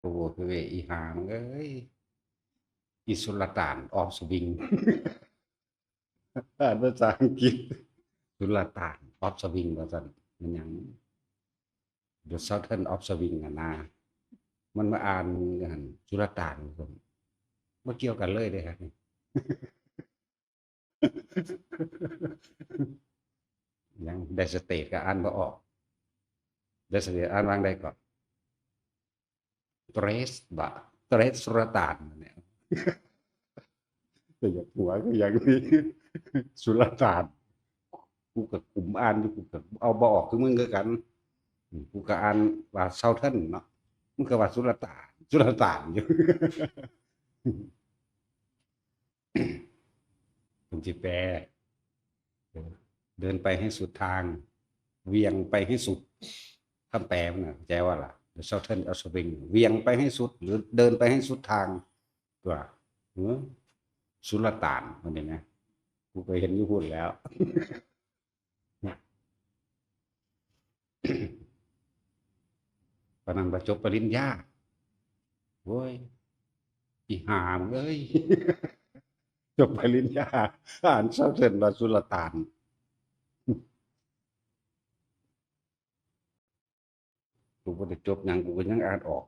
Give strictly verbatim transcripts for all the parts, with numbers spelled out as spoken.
โอ้โห คืออีหามึงเอ้ย อีสุลต่านออฟสวิง อ่านภาษาอังกฤษ สุลต่านออฟสวิง ว่าซั่น มันหยัง The Southern of Swing อะนะ มันมาอ่านหั่น สุลต่าน ว่าซั่น บ่เกี่ยวกันเลยเด้ครับ ยัง Dire Straits ก็อ่านบ่ออก Dire Straits อ่านว่าจั่งใด๋ก็ เตรส บ่ เตรส สุลต่านเนี่ย แต่อยากหัวก็อย่างนี้ สุลต่าน กูก็กลุ้มอ่านอยู่ กูก็เอาบ่ออกคือมึงคือกัน อืม กูก็อ่านว่า Southern เนาะ มึงก็ว่าสุลต่าน สุลต่านอยู่ ผมสิแปล เดินไปให้สุดทาง เหวี่ยงไปให้สุด คำแปลมันน่ะ เข้าใจว่าล่ะ The Southern of Swing เหวี่ยงไปให้สุด หรือเดินไปให้สุดทาง ตัว หือ สุลต่าน มันเห็นไหม กูก็เห็นอยู่พู้นแล้ว ปานนั้นว่าจบปริญญา โอ้ย อีห่ามึงเอ้ย จบปริญญา อ่าน Southern ว่าสุลต่าน กูบ่ได้จบหยัง กูก็ยังอ่านออก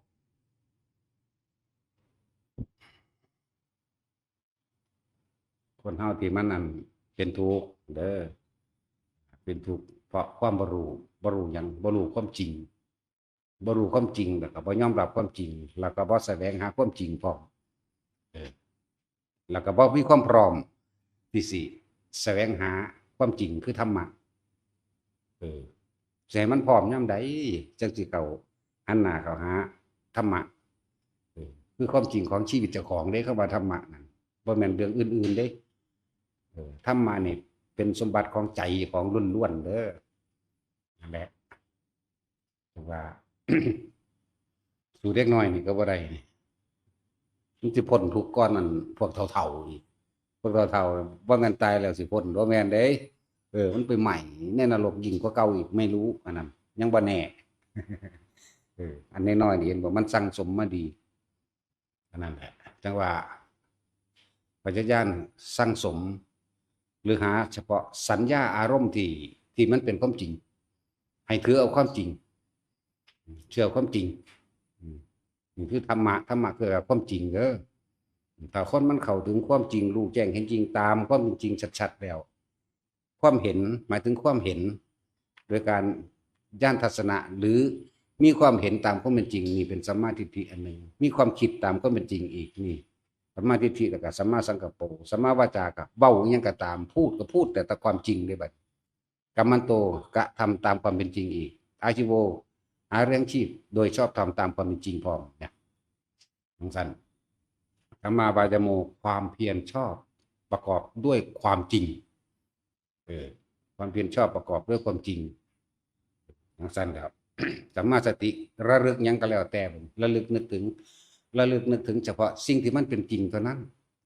คนเฮาที่มันนั่นเป็นทุกข์เด้อ เป็นทุกข์เพราะความบ่รู้ บ่รู้หยัง บ่รู้ความจริง บ่รู้ความจริง แล้วก็บ่ยอมรับความจริง แล้วก็บ่แสวงหาความจริงพร้อม เออ แล้วก็บ่มีความพร้อมที่สิแสวงหาความจริงคือธรรมะ เออ สิให้มันพร้อมยามใด จั่งสิเข้าหันหน้าเข้าหาธรรมะ เออ คือความจริงของชีวิตเจ้าของเด้ คำว่าธรรมะนั่น บ่แม่นเรื่องอื่นๆเด้ เออ ธรรมะนี่เป็นสมบัติของใจของล้วนๆเด้อ นั่นแหละ แต่ว่า สู่เด็กน้อยนี่ก็บ่ได้นี่ มันสิพ้นทุกข์ก่อนนั่น พวกเฒ่าๆอีก พวกเฒ่าๆ บ่แม่นตายแล้วสิพ้น บ่แม่นเด้ เออ มันไปใหม่ในนรกยิ่งกว่าเก่าอีก ไม่รู้ อันนั้น ยังบ่แน่ เออ อันน้อยๆนี่เห็นบ่ มันสั่งสมมาดี อันนั้นแหละ จั่งว่า ปัจจัยญาณสั่งสม หรือหาเฉพาะสัญญาอารมณ์ที่ ที่มันเป็นความจริง ให้ถือเอาความจริง เชื่อความจริง อืม นี่คือธรรมะ ธรรมะคือความจริงเด้อ ถ้าคนมันเข้าถึงความจริง รู้แจ้งเห็นจริงตามความเป็นจริงชัดๆแล้ว ความเห็นหมายถึงความเห็น โดยการญาณทัศนะ หรือมีความเห็นตามความเป็นจริง นี่เป็นสัมมาทิฏฐิอันหนึ่ง มีความคิดตามความเป็นจริงอีก นี่สัมมาทิฏฐิ แล้วก็สัมมาสังกัปโป สัมมาวาจากะ เว้าอิหยังก็ตาม พูดก็พูดแต่ แต่ความจริงเด้บัด กัมมันโต กระทำตามความเป็นจริงอีก อาชีโว หาเลี้ยงชีพโดยชอบธรรมตามความเป็นจริงพร้อมเนี่ย จั่งซั่น สัมมาวายาโม ความเพียรชอบประกอบด้วยความจริง เออ ความเพียรชอบประกอบด้วยความจริง จั่งซั่นครับ สัมมาสติ ระลึกหยังก็แล้วแต่ ระลึกนึกถึง ระลึกนึกถึงเฉพาะสิ่งที่มันเป็นจริงเท่านั้น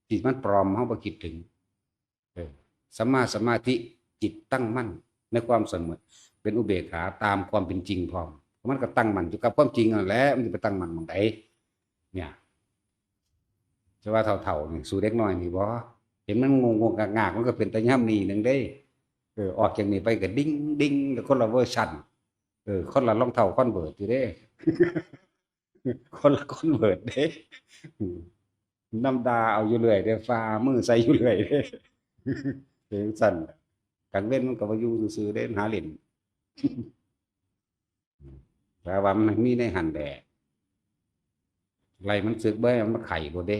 ที่มันปลอมเฮาบ่คิดถึง เออ สัมมาสมาธิ จิตตั้งมั่นในความสงบ เป็นอุเบกขาตามความเป็นจริงพร้อม มันก็ตั้งมั่นอยู่กับความจริงนั่นแหละ มันสิไปตั้งมั่นหม่องใด เนี่ย จะว่าเฒ่าๆนี่ สู้เด็กน้อยนี่บ่ เห็นมันงงๆงากๆ มันก็เป็นตาย่านนี่หนึ่งเด้ เออ ออกจากนี่ไปก็ดิ้งๆ แล้วคนละเวอร์ชัน เออ คนละรองเท้าคอนเวิร์สอยู่เด้ คนละคอนเวิร์สเด้ อืม นำด่าเอาอยู่เรื่อยเด้ ฝ่ามือใส่อยู่เรื่อยเด้ เป็นจั่งซั่น กลางเว็นมันก็บ่อยู่ซื่อๆเด้ มันหาเล่น แต่ว่ามันมีในหั่นแหละ ไล่มันสึกเบิ่ง มันไข้โพดเด้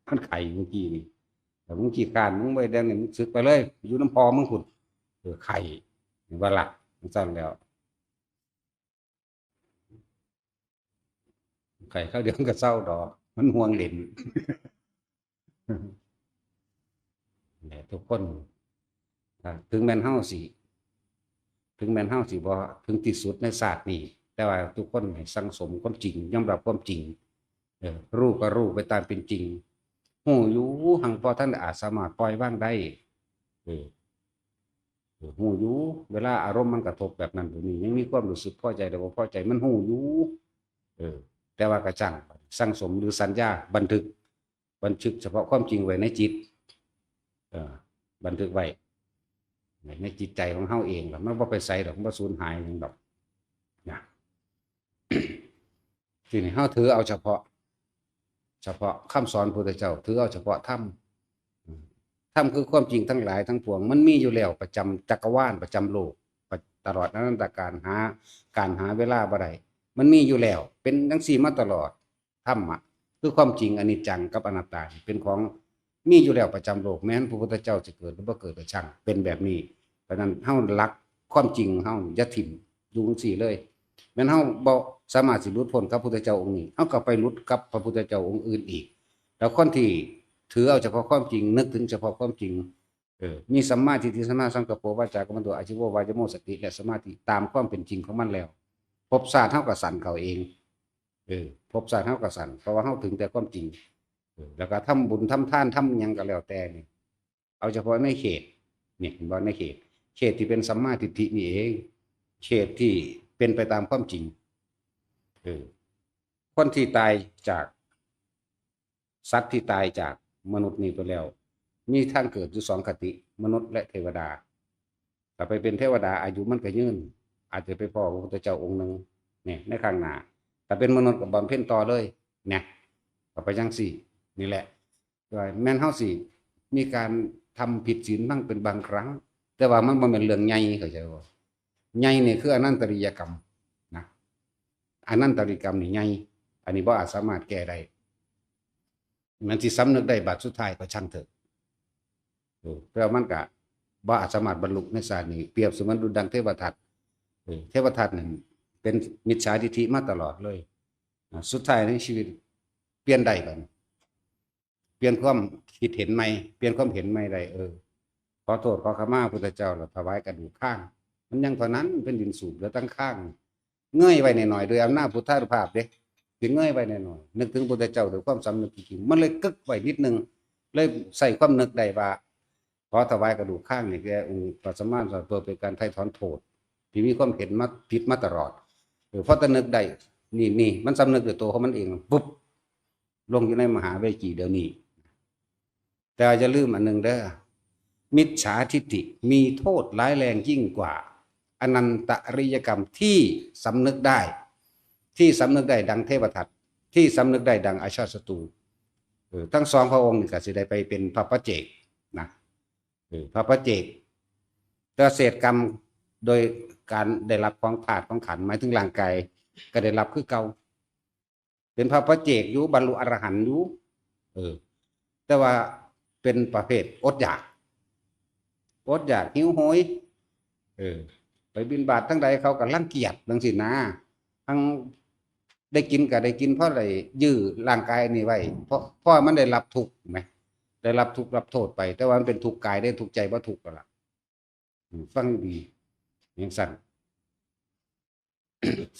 มันไข้เมื่อกี้นี่ แต่มึงขี้คร้าน มึงบ่เฮ็ดหยังนี่ มึงสึกไปเลย อยู่นำพ่อมึงพุ้น เออ ไข้ ว่าล่ะ จั่งซั่นแล้ว ไข้คราวเดียวมันก็เซาดอก มันห่วงเล่น แหละ ทุกคน อ่า ถึงแม้นเฮาสิ ถึงแม้นเฮาสิบ่ถึงที่สุดในชาตินี้ แต่ว่าทุกคนให้สั่งสมความจริง ยอมรับความจริง เออ รู้ก็รู้ไปตามเป็นจริง ฮู้อยู่ หั้งบ่ทันอาจสามารถปล่อยวางได้ เออ เออ ฮู้อยู่ เวลาอารมณ์มันกระทบแบบนั้นแบบนี้ ยังมีความรู้สึกพอใจหรือบ่พอใจ มันฮู้อยู่ เออ แต่ว่าก็ช่าง สั่งสมหรือสัญญาบันทึก บันทึกเฉพาะความจริงไว้ในจิต เออ บันทึกไว้ ในจิตใจของเฮาเองล่ะ มันบ่ไปไสดอก มันบ่สูญหายหยังดอก นะ ทีนี้เฮาถือเอาเฉพาะ เฉพาะคำสอนพุทธเจ้า ถือเอาเฉพาะธรรม ธรรมคือความจริงทั้งหลายทั้งปวง มันมีอยู่แล้วประจำจักรวาล ประจำโลก ตลอดอนันตกาล หา การหาเวลาบ่ได้ มันมีอยู่แล้ว เป็นจังซี่มาตลอด ธรรมะ คือความจริงอนิจจังกับอนัตตา เป็นของมีอยู่แล้วประจำโลก แม้นพระพุทธเจ้าจะเกิดหรือบ่เกิดก็ช่าง เป็นแบบนี้ เพราะฉะนั้นเฮาหลักความจริงเฮาอย่าถิ่มอยู่จังซี่เลย แม้นเฮาบ่สามารถสิหลุดพ้นกับพุทธเจ้าองค์นี้ เฮาก็ไปหลุดกับพระพุทธเจ้าองค์อื่นอีก แล้วคนที่ถือเอาเฉพาะความจริง นึกถึงเฉพาะความจริง เออ มีสัมมาทิฏฐิ สัมมาสังกัปโป วาจากัมมันโต อาชีวะ วายโม สติ และสมาธิ ตามความเป็นจริงของมันแล้ว ภพชาติเฮาก็สั้นเข้าเอง เออ ภพชาติเฮาก็สั้น เพราะว่าเฮาถึงแต่ความจริง เออ แล้วก็ทำบุญทำทานทำหยังก็แล้วแต่นี่ เอาเฉพาะในเขต นี่ เห็นบ่ ในเขต เขตที่เป็นสัมมาทิฏฐินี่เอง เขตที่เป็นไปตามความจริง เออ คนที่ตายจาก สัตว์ที่ตายจากมนุษย์นี่ไปแล้ว มีทางเกิดอยู่สองคติ มนุษย์และเทวดา ถ้าไปเป็นเทวดาอายุมันก็ยืน อาจจะไปพ้อพระพุทธเจ้าองค์หนึ่ง เนี่ย ในข้างหน้า ถ้าเป็นมนุษย์ก็บำเพ็ญต่อเลย เนี่ย ก็ไปจังซี่ นี่แหละ ว่าแม่นเฮาสิมีการทำผิดศีลบ้างเป็นบางครั้ง แต่ว่ามันบ่แม่นเรื่องใหญ่ เข้าใจบ่ ใหญ่นี่คืออนันตริยกรรมนะ อนันตริยกรรมนี่ใหญ่ อันนี้บ่อาจสามารถแก้ได้ มันสิสำนึกได้บาดสุดท้ายก็ช่างเถอะ เออ แต่ว่ามันก็บ่อาจสามารถบรรลุในชาตินี้ เปรียบเสมือนดุจดังเทวทัต เออ เทวทัตนั่นเป็นมิจฉาทิฏฐิมาตลอดเลย อ่ะ สุดท้ายในชีวิตเปลี่ยนได้บัดนี้ เปลี่ยนความคิดเห็นใหม่ เปลี่ยนความเห็นใหม่ได้ เออ ขอโทษขอขมาพุทธเจ้า แล้วถวายกระดูกข้าง มันยังเท่านั้น เป็นดินสูบเหลือตั้งข้าง เงยไว้หน่อยๆ โดยอำนาจพุทธานุภาพเด้ สิเงยไว้หน่อยๆ นึกถึงพุทธเจ้าด้วยความสำนึกจริงๆ มันเลยกึกไว้นิดนึง เลยใส่ความนึกได้ว่า ขอถวายกระดูกข้างนี่แก่องค์พระสัมมาสัมพุทธเจ้า เพื่อเป็นการไถ่ถอนโทษ ที่มีความเห็นมาผิดมาตลอด เออ พอแต่นึกได้ นี่ นี่ มันสำนึกด้วยตัวของมันเอง ปุ๊บ ลงอยู่ในมหาเวจีเดี๋ยวนี้ แต่อย่าลืมอันหนึ่งเด้อ มิจฉาทิฏฐิมีโทษร้ายแรงยิ่งกว่า อนันตริยกรรมที่สำนึกได้ ที่สำนึกได้ดังเทวทัต ที่สำนึกได้ดังอาชาติศัตรู เออ ทั้งสองพระองค์นี่ก็สิได้ไปเป็นพระปัจเจกนะ เออ พระปัจเจก แต่เศษกรรมโดยการได้รับของธาตุของขันธ์ หมายถึงร่างกาย ก็ได้รับคือเก่า เป็นพระปัจเจกอยู่ บรรลุอรหันต์อยู่ เออ แต่ว่าเป็นประเภทอดอยาก อดอยากหิวโหย เออ ไปบิณฑบาตทางใดเขาก็รังเกียจจังซี่นะ ทั้งได้กินก็ได้กินเพราะได้ยื้อร่างกายนี่ไว้ เพราะ เพราะมันได้รับทุกข์ไหม ได้รับทุกข์รับโทษไป แต่ว่ามันเป็นทุกข์กายได้ ทุกข์ใจบ่ทุกข์แล้วล่ะ อืม ฟังดี จังซั่น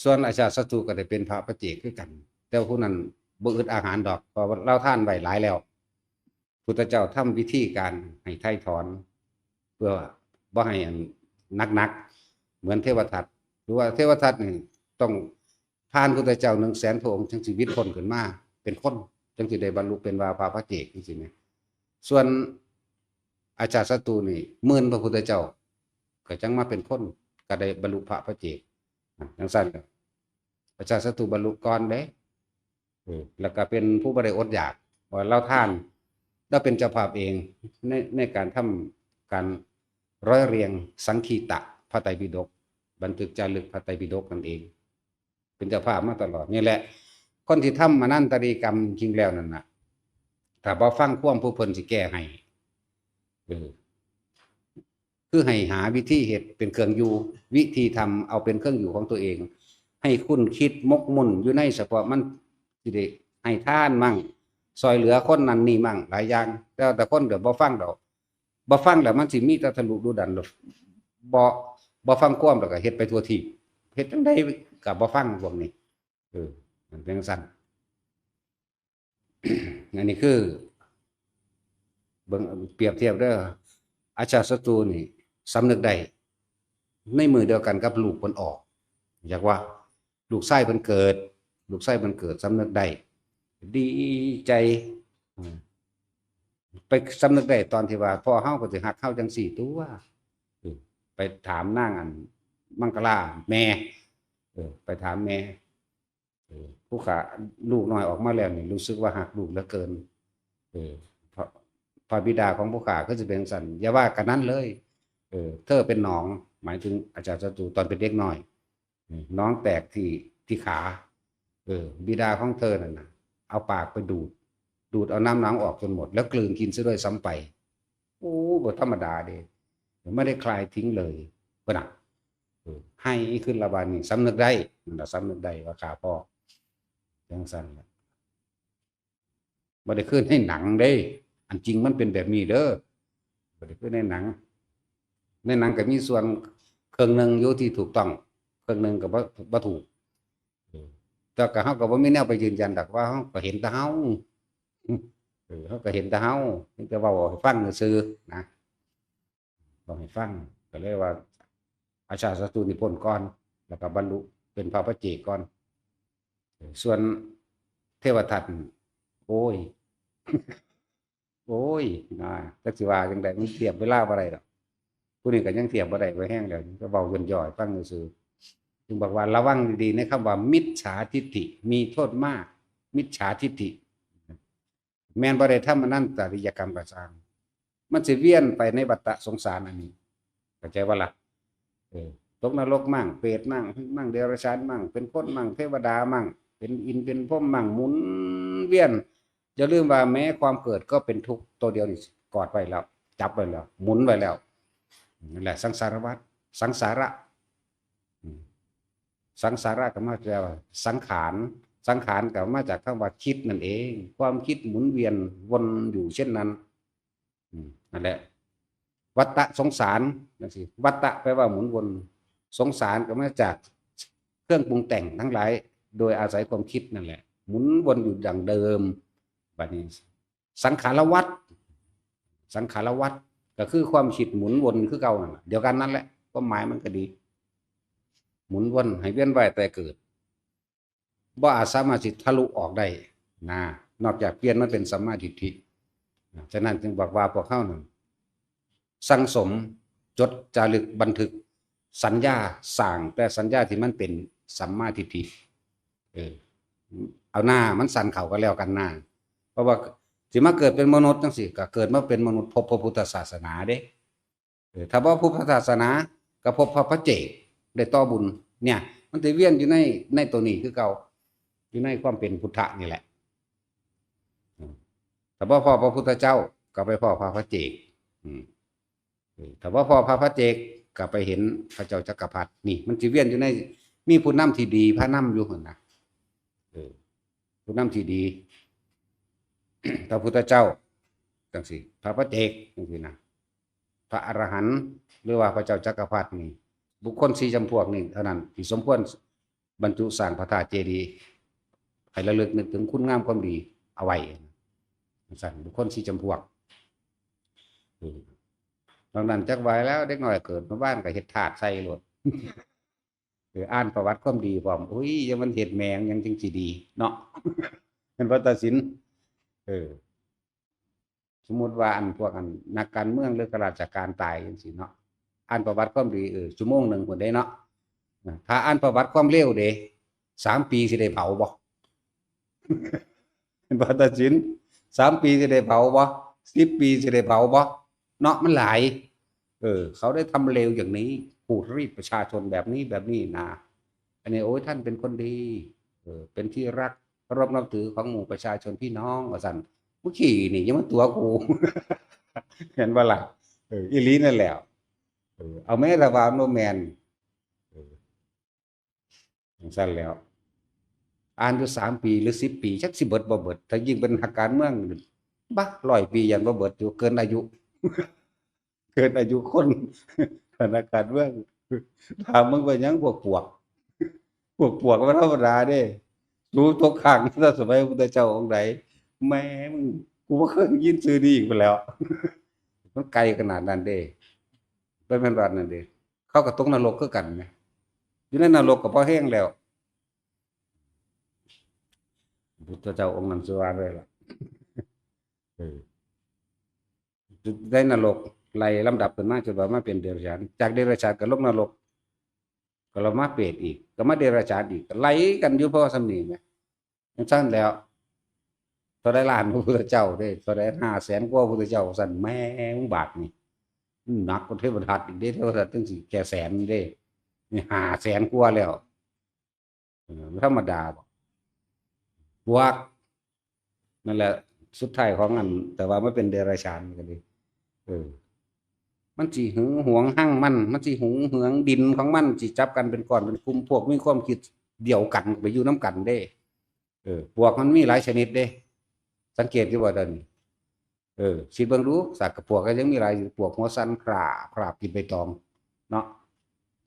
ส่วนอาชาติศัตรูก็ได้เป็นพระปัจเจกคือกัน แต่ว่าผู้นั้นบ่อึดอาหารดอก เพราะว่าลาวทานไว้หลายแล้ว พุทธเจ้าทำวิธีการให้ไถ่ถอน เพื่อบ่ให้อันหนักๆ เหมือนเทวทัต หรือว่าเทวทัตนี่ต้องผ่านพุทธเจ้าหนึ่งแสนพระองค์ จึงสิหวิดพ้นขึ้นมาเป็นคน จึงสิได้บรรลุเป็นว่าพระปัจเจกจังซี่นะ ส่วนอาชาติศัตรูนี่หมื่นพระพุทธเจ้า ก็จังมาเป็นคน ก็ได้บรรลุพระปัจเจก อ่ะ จังซั่นก็ อาชาติศัตรูบรรลุก่อนเด้ เออ แล้วก็เป็นผู้บ่ได้อดอยาก ว่าลาวทาน ลาวเป็นเจ้าภาพเอง ใน ในการทำการร้อยเรียงสังคีตะพระไตรปิฎก บันทึกจารึกพระไตรปิฎกนั่นเอง เป็นเจ้าภาพมาตลอด นี่แหละ คนที่ทำอนันตริยกรรมจริงแล้วนั่นน่ะ ถ้าบ่ฟังความผู้เพิ่นสิแก้ให้ เออ คือให้หาวิธีเฮ็ดเป็นเครื่องอยู่ วิธีทำเอาเป็นเครื่องอยู่ของตัวเอง ให้คุ้นคิดหมกมุ่นอยู่ในเฉพาะมันสิได้ให้ทานมั่ง ซอยเหลือคนนั้นนี่มั่ง หลายอย่าง แต่ แต่คนก็บ่ฟังดอก บ่ฟังแล้วมันสิมีแต่ทะลุดุดันดอก บ่ บ่ฟังความแล้วก็เฮ็ดไปทั่วทีป เฮ็ดจั่งใดก็บ่ฟังพวกนี้ เออ มันเป็นจั่งซั้น อันนี้คือ เบิ่ง เปรียบเทียบเด้อ อาชาติศัตรูนี่สำนึกได้ ในมื้อเดียวกันกับลูกเพิ่นออก อยากว่าลูกชายเพิ่นเกิด ลูกชายมันเกิดสำนึกได้ ดีใจ อืม ไปสำนึกได้ตอนที่ว่าพ่อเฮาก็สิฮักเฮาจังซี่ตัว เออ ไปถามนางอันมังคลาแม่ เออ ไปถามแม่ เออ ผู้ข้าลูกน้อยออกมาแล้วนี่รู้สึกว่าฮักลูกเหลือเกิน เออ พระ พระบิดาของผู้ข้าก็จะเป็นจั่งซั่น อย่าว่ากันนั้นเลย เออ เธอเป็นหนอง หมายถึงอาจารย์ศัตรูตอนเป็นเด็กน้อย เออ หนองแตกที่ ที่ขา เออ บิดาของเธอนั่นน่ะ เอาปากไปดูด ดูดเอาน้ำหนองออกจนหมด แล้วกลืนกินซะด้วยซ้ำไป โอ้ บ่ธรรมดาเด้ ไม่ได้คายทิ้งเลย เพิ่นน่ะ เออ ไห้ขึ้นละบาดนี้ สำนึกได้ นั่นล่ะ สำนึกได้ว่าฆ่าพ่อ จังซั่นล่ะ บ่ได้คือในหนังเด้ อันจริงมันเป็นแบบนี้เด้อ บ่ได้คือในหนัง ในหนังก็มีส่วนเครื่องหนึ่งอยู่ที่ถูกต้อง เครื่องหนึ่งก็บ่ บ่ถูก เออ แต่ก็เฮาก็บ่มีแนวไปยืนยันดอก ว่าเฮาก็เห็นแต่เฮา เออ เฮาก็เห็นแต่เฮา มีแต่เว้าให้ฟังซื่อๆ นะ เว้าให้ฟัง ก็เลยว่า อาชาติศัตรูนี่พ้นก่อน แล้วก็บรรลุเป็นพระปัจเจกก่อน เออ ส่วนเทวทัตนี่ โอ้ย โอ้ย นะ จักสิว่าจั่งใด มันเทียบเวลาบ่ได้ดอก ผู้นี้ก็ยังเทียบบ่ได้ ว่าแฮงแล้ว ก็เว้าย่นๆ ให้ฟังซื่อๆ จึงบอกว่าระวังดีๆ ในคำว่ามิจฉาทิฏฐิ มีโทษมาก มิจฉาทิฏฐิ แม่นบ่ได้ทำอนันตริยกรรมก็ซ่าง มันสิเวียนไปในวัฏสงสารอันนี้ เข้าใจบ่ล่ะ เออ ตกนรกมั่ง เปรตมั่ง มั่งเดรัจฉานมั่ง เป็นคนมั่ง เทวดามั่ง เป็นอินทร์ เป็นพรหมมั่ง หมุนเวียน อย่าลืมว่าแม้ความเกิดก็เป็นทุกข์ ตัวเดียวนี่กอดไว้แล้ว จับไว้แล้ว หมุนไว้แล้ว นั่นแหละสังสารวัฏ สังสาระ อืม สังสาระก็มาจากสังขาร สังขารก็มาจากคำว่าคิดนั่นเอง ความคิดหมุนเวียนวนอยู่เช่นนั้น อืม นั่นแหละ วัฏฏะสงสาร จั่งซี้ วัฏฏะแปลว่าหมุนวน สงสารก็มาจากเครื่องปรุงแต่งทั้งหลาย โดยอาศัยความคิดนั่นแหละ หมุนวนอยู่ดังเดิม บัดนี้ สังขารวัฏ สังขารวัฏก็คือความคิดหมุนวนคือเก่านั่นแหละ เดียวกันนั่นแหละ ความหมายมันก็ดี หมุนวนให้เวียนว่ายแต่เกิด บ่อาจสามารถสิทะลุออกได้นะ นอกจากเปลี่ยนมันเป็นสัมมาทิฏฐินะ ฉะนั้นจึงบอกว่าพวกเฮานั่นสั่งสม จดจารึกบันทึก สัญญา สร้างแต่สัญญาที่มันเป็นสัมมาทิฏฐิ เออ เอาหน้ามันสั่นเข้ากันแล้วกันหน้า เพราะว่าสิมาเกิดเป็นมนุษย์จั่งซี้ ก็เกิดมาเป็นมนุษย์พบพระพุทธศาสนาเด้ เออ ถ้าบ่พบพระศาสนา ก็พบพระปัจเจก ได้ต่อบุญ เนี่ย มันสิเวียนอยู่ใน ในตัวนี้คือเก่า อยู่ในความเป็นพุทธะนี่แหละ อืม ถ้าบ่พ้อพระพุทธเจ้า ก็ไปพ้อพระปัจเจก อืม เออ ถ้าบ่พ้อพระปัจเจก ก็ไปเห็นพระเจ้าจักรพรรดิ นี่ มันสิเวียนอยู่ใน มีผู้นำที่ดีพานำอยู่หั่นนะ เออ ผู้นำที่ดี พระพุทธเจ้า จั่งซี้ พระปัจเจก จั่งซี้นะ พระอรหันต์ หรือว่าพระเจ้าจักรพรรดินี่ บุคคลสี่จำพวกนี่เท่านั้นที่สมควรบรรจุสร้างพระธาตุเจดีย์ ให้ระลึกนึกถึงคุณงามความดีเอาไว้ จั่งซั่น บุคคลสี่จำพวก เออ นอกนั้นจักว่าแล้ว เด็กน้อยเกิดมาบ้านก็เฮ็ดธาตุใส่โลด เออ อ่านประวัติความดีพร้อม อุ้ย ยังมันเฮ็ดแม่งยังจั่งสิดีเนาะ เป็นวัตสิน เออ สมมุติว่าอันพวกอันนักการเมืองหรือข้าราชการตายจั่งซี้เนาะ อ่านประวัติความดี เออ ชั่วโมงหนึ่งพุ้นเด้เนาะ ถ้าอ่านประวัติความเลวเด้ สามปีสิได้เผาบ่ เป็นวัตสิน สามปีสิได้เผาบ่ สิบปีสิได้เผาบ่ เนาะ มันหลาย เออ เขาได้ทำเลวอย่างนี้ ขูดรีดประชาชนแบบนี้ แบบนี้นะ อันนี้ โอ้ย ท่านเป็นคนดี เออ เป็นที่รักเคารพนับถือของหมู่ประชาชนพี่น้อง ว่าซั่น มึงขี้นี่ยังมาตั๋วกู เห็นบ่ล่ะ เออ อีหลีนั่นแหละ เออ เอาแม้แต่ว่ามันบ่แม่น เออ จั่งซั่นแล้ว อ่านอยู่สามปีหรือสิบปี จักสิเบิดบ่เบิด ถ้ายิ่งเป็นนักการเมือง บะ ร้อยปียังบ่เบิดอยู่ เกินอายุ เกินอายุคน นักการเมือง ถามมึงว่าหยัง พวกปวก พวกปวกมันธรรมดาเด้ สูตกค้างตั้งแต่สมัยพระพุทธเจ้าองค์ใด แม่มึง กูบ่เคยได้ยินชื่อนี้อีกไปแล้ว มันไกลขนาดนั้นเด้ บ่แม่นว่านั่นเด้ เขาก็ตกนรกคือกันแหม อยู่ในนรกก็พอแฮงแล้ว พุทธเจ้าองค์นั้นสิว่าเลยล่ะ เออ ได้นรก ไล่ลำดับขึ้นมาจนว่ามาเป็นเดรัจฉาน จากเดรัจฉานก็ลงนรก ก็ลงมาเปรตอีก ก็มาเดรัจฉานอีก ก็ไล่กันอยู่เพราะว่าส่ำนี้แหม จังซั่นแล้ว เท่าใดล้านพระพุทธเจ้าเด้ เท่าใดห้าแสนกว่าพุทธเจ้า ซั่นแม่งบาดนี่ หนักกว่าเทวทัตอีกเด้ เทวทัตจังสิแค่แสนเด้ นี่ห้าแสนกว่าแล้ว เออ บ่ธรรมดาบ่ ปวก นั่นแหละ สุดท้ายของอัน แต่ว่ามันเป็นเดรัจฉานก็ดี เออ มันสิหึงหวงห้างมัน มันสิหึงหวงดินของมัน สิจับกันเป็นก้อนเป็นกลุ่ม พวกมีความคิดเดียวกันไปอยู่นำกันเด้ เออ ปวกมันมีหลายชนิดเด้ สังเกตอยู่บ่ตอนนี้ เออ คิดเบิ่งดู สัตว์กับปวกก็ยังมีหลายอยู่ ปวกหัวสั่นคราบคราบกินใบตอง เนาะ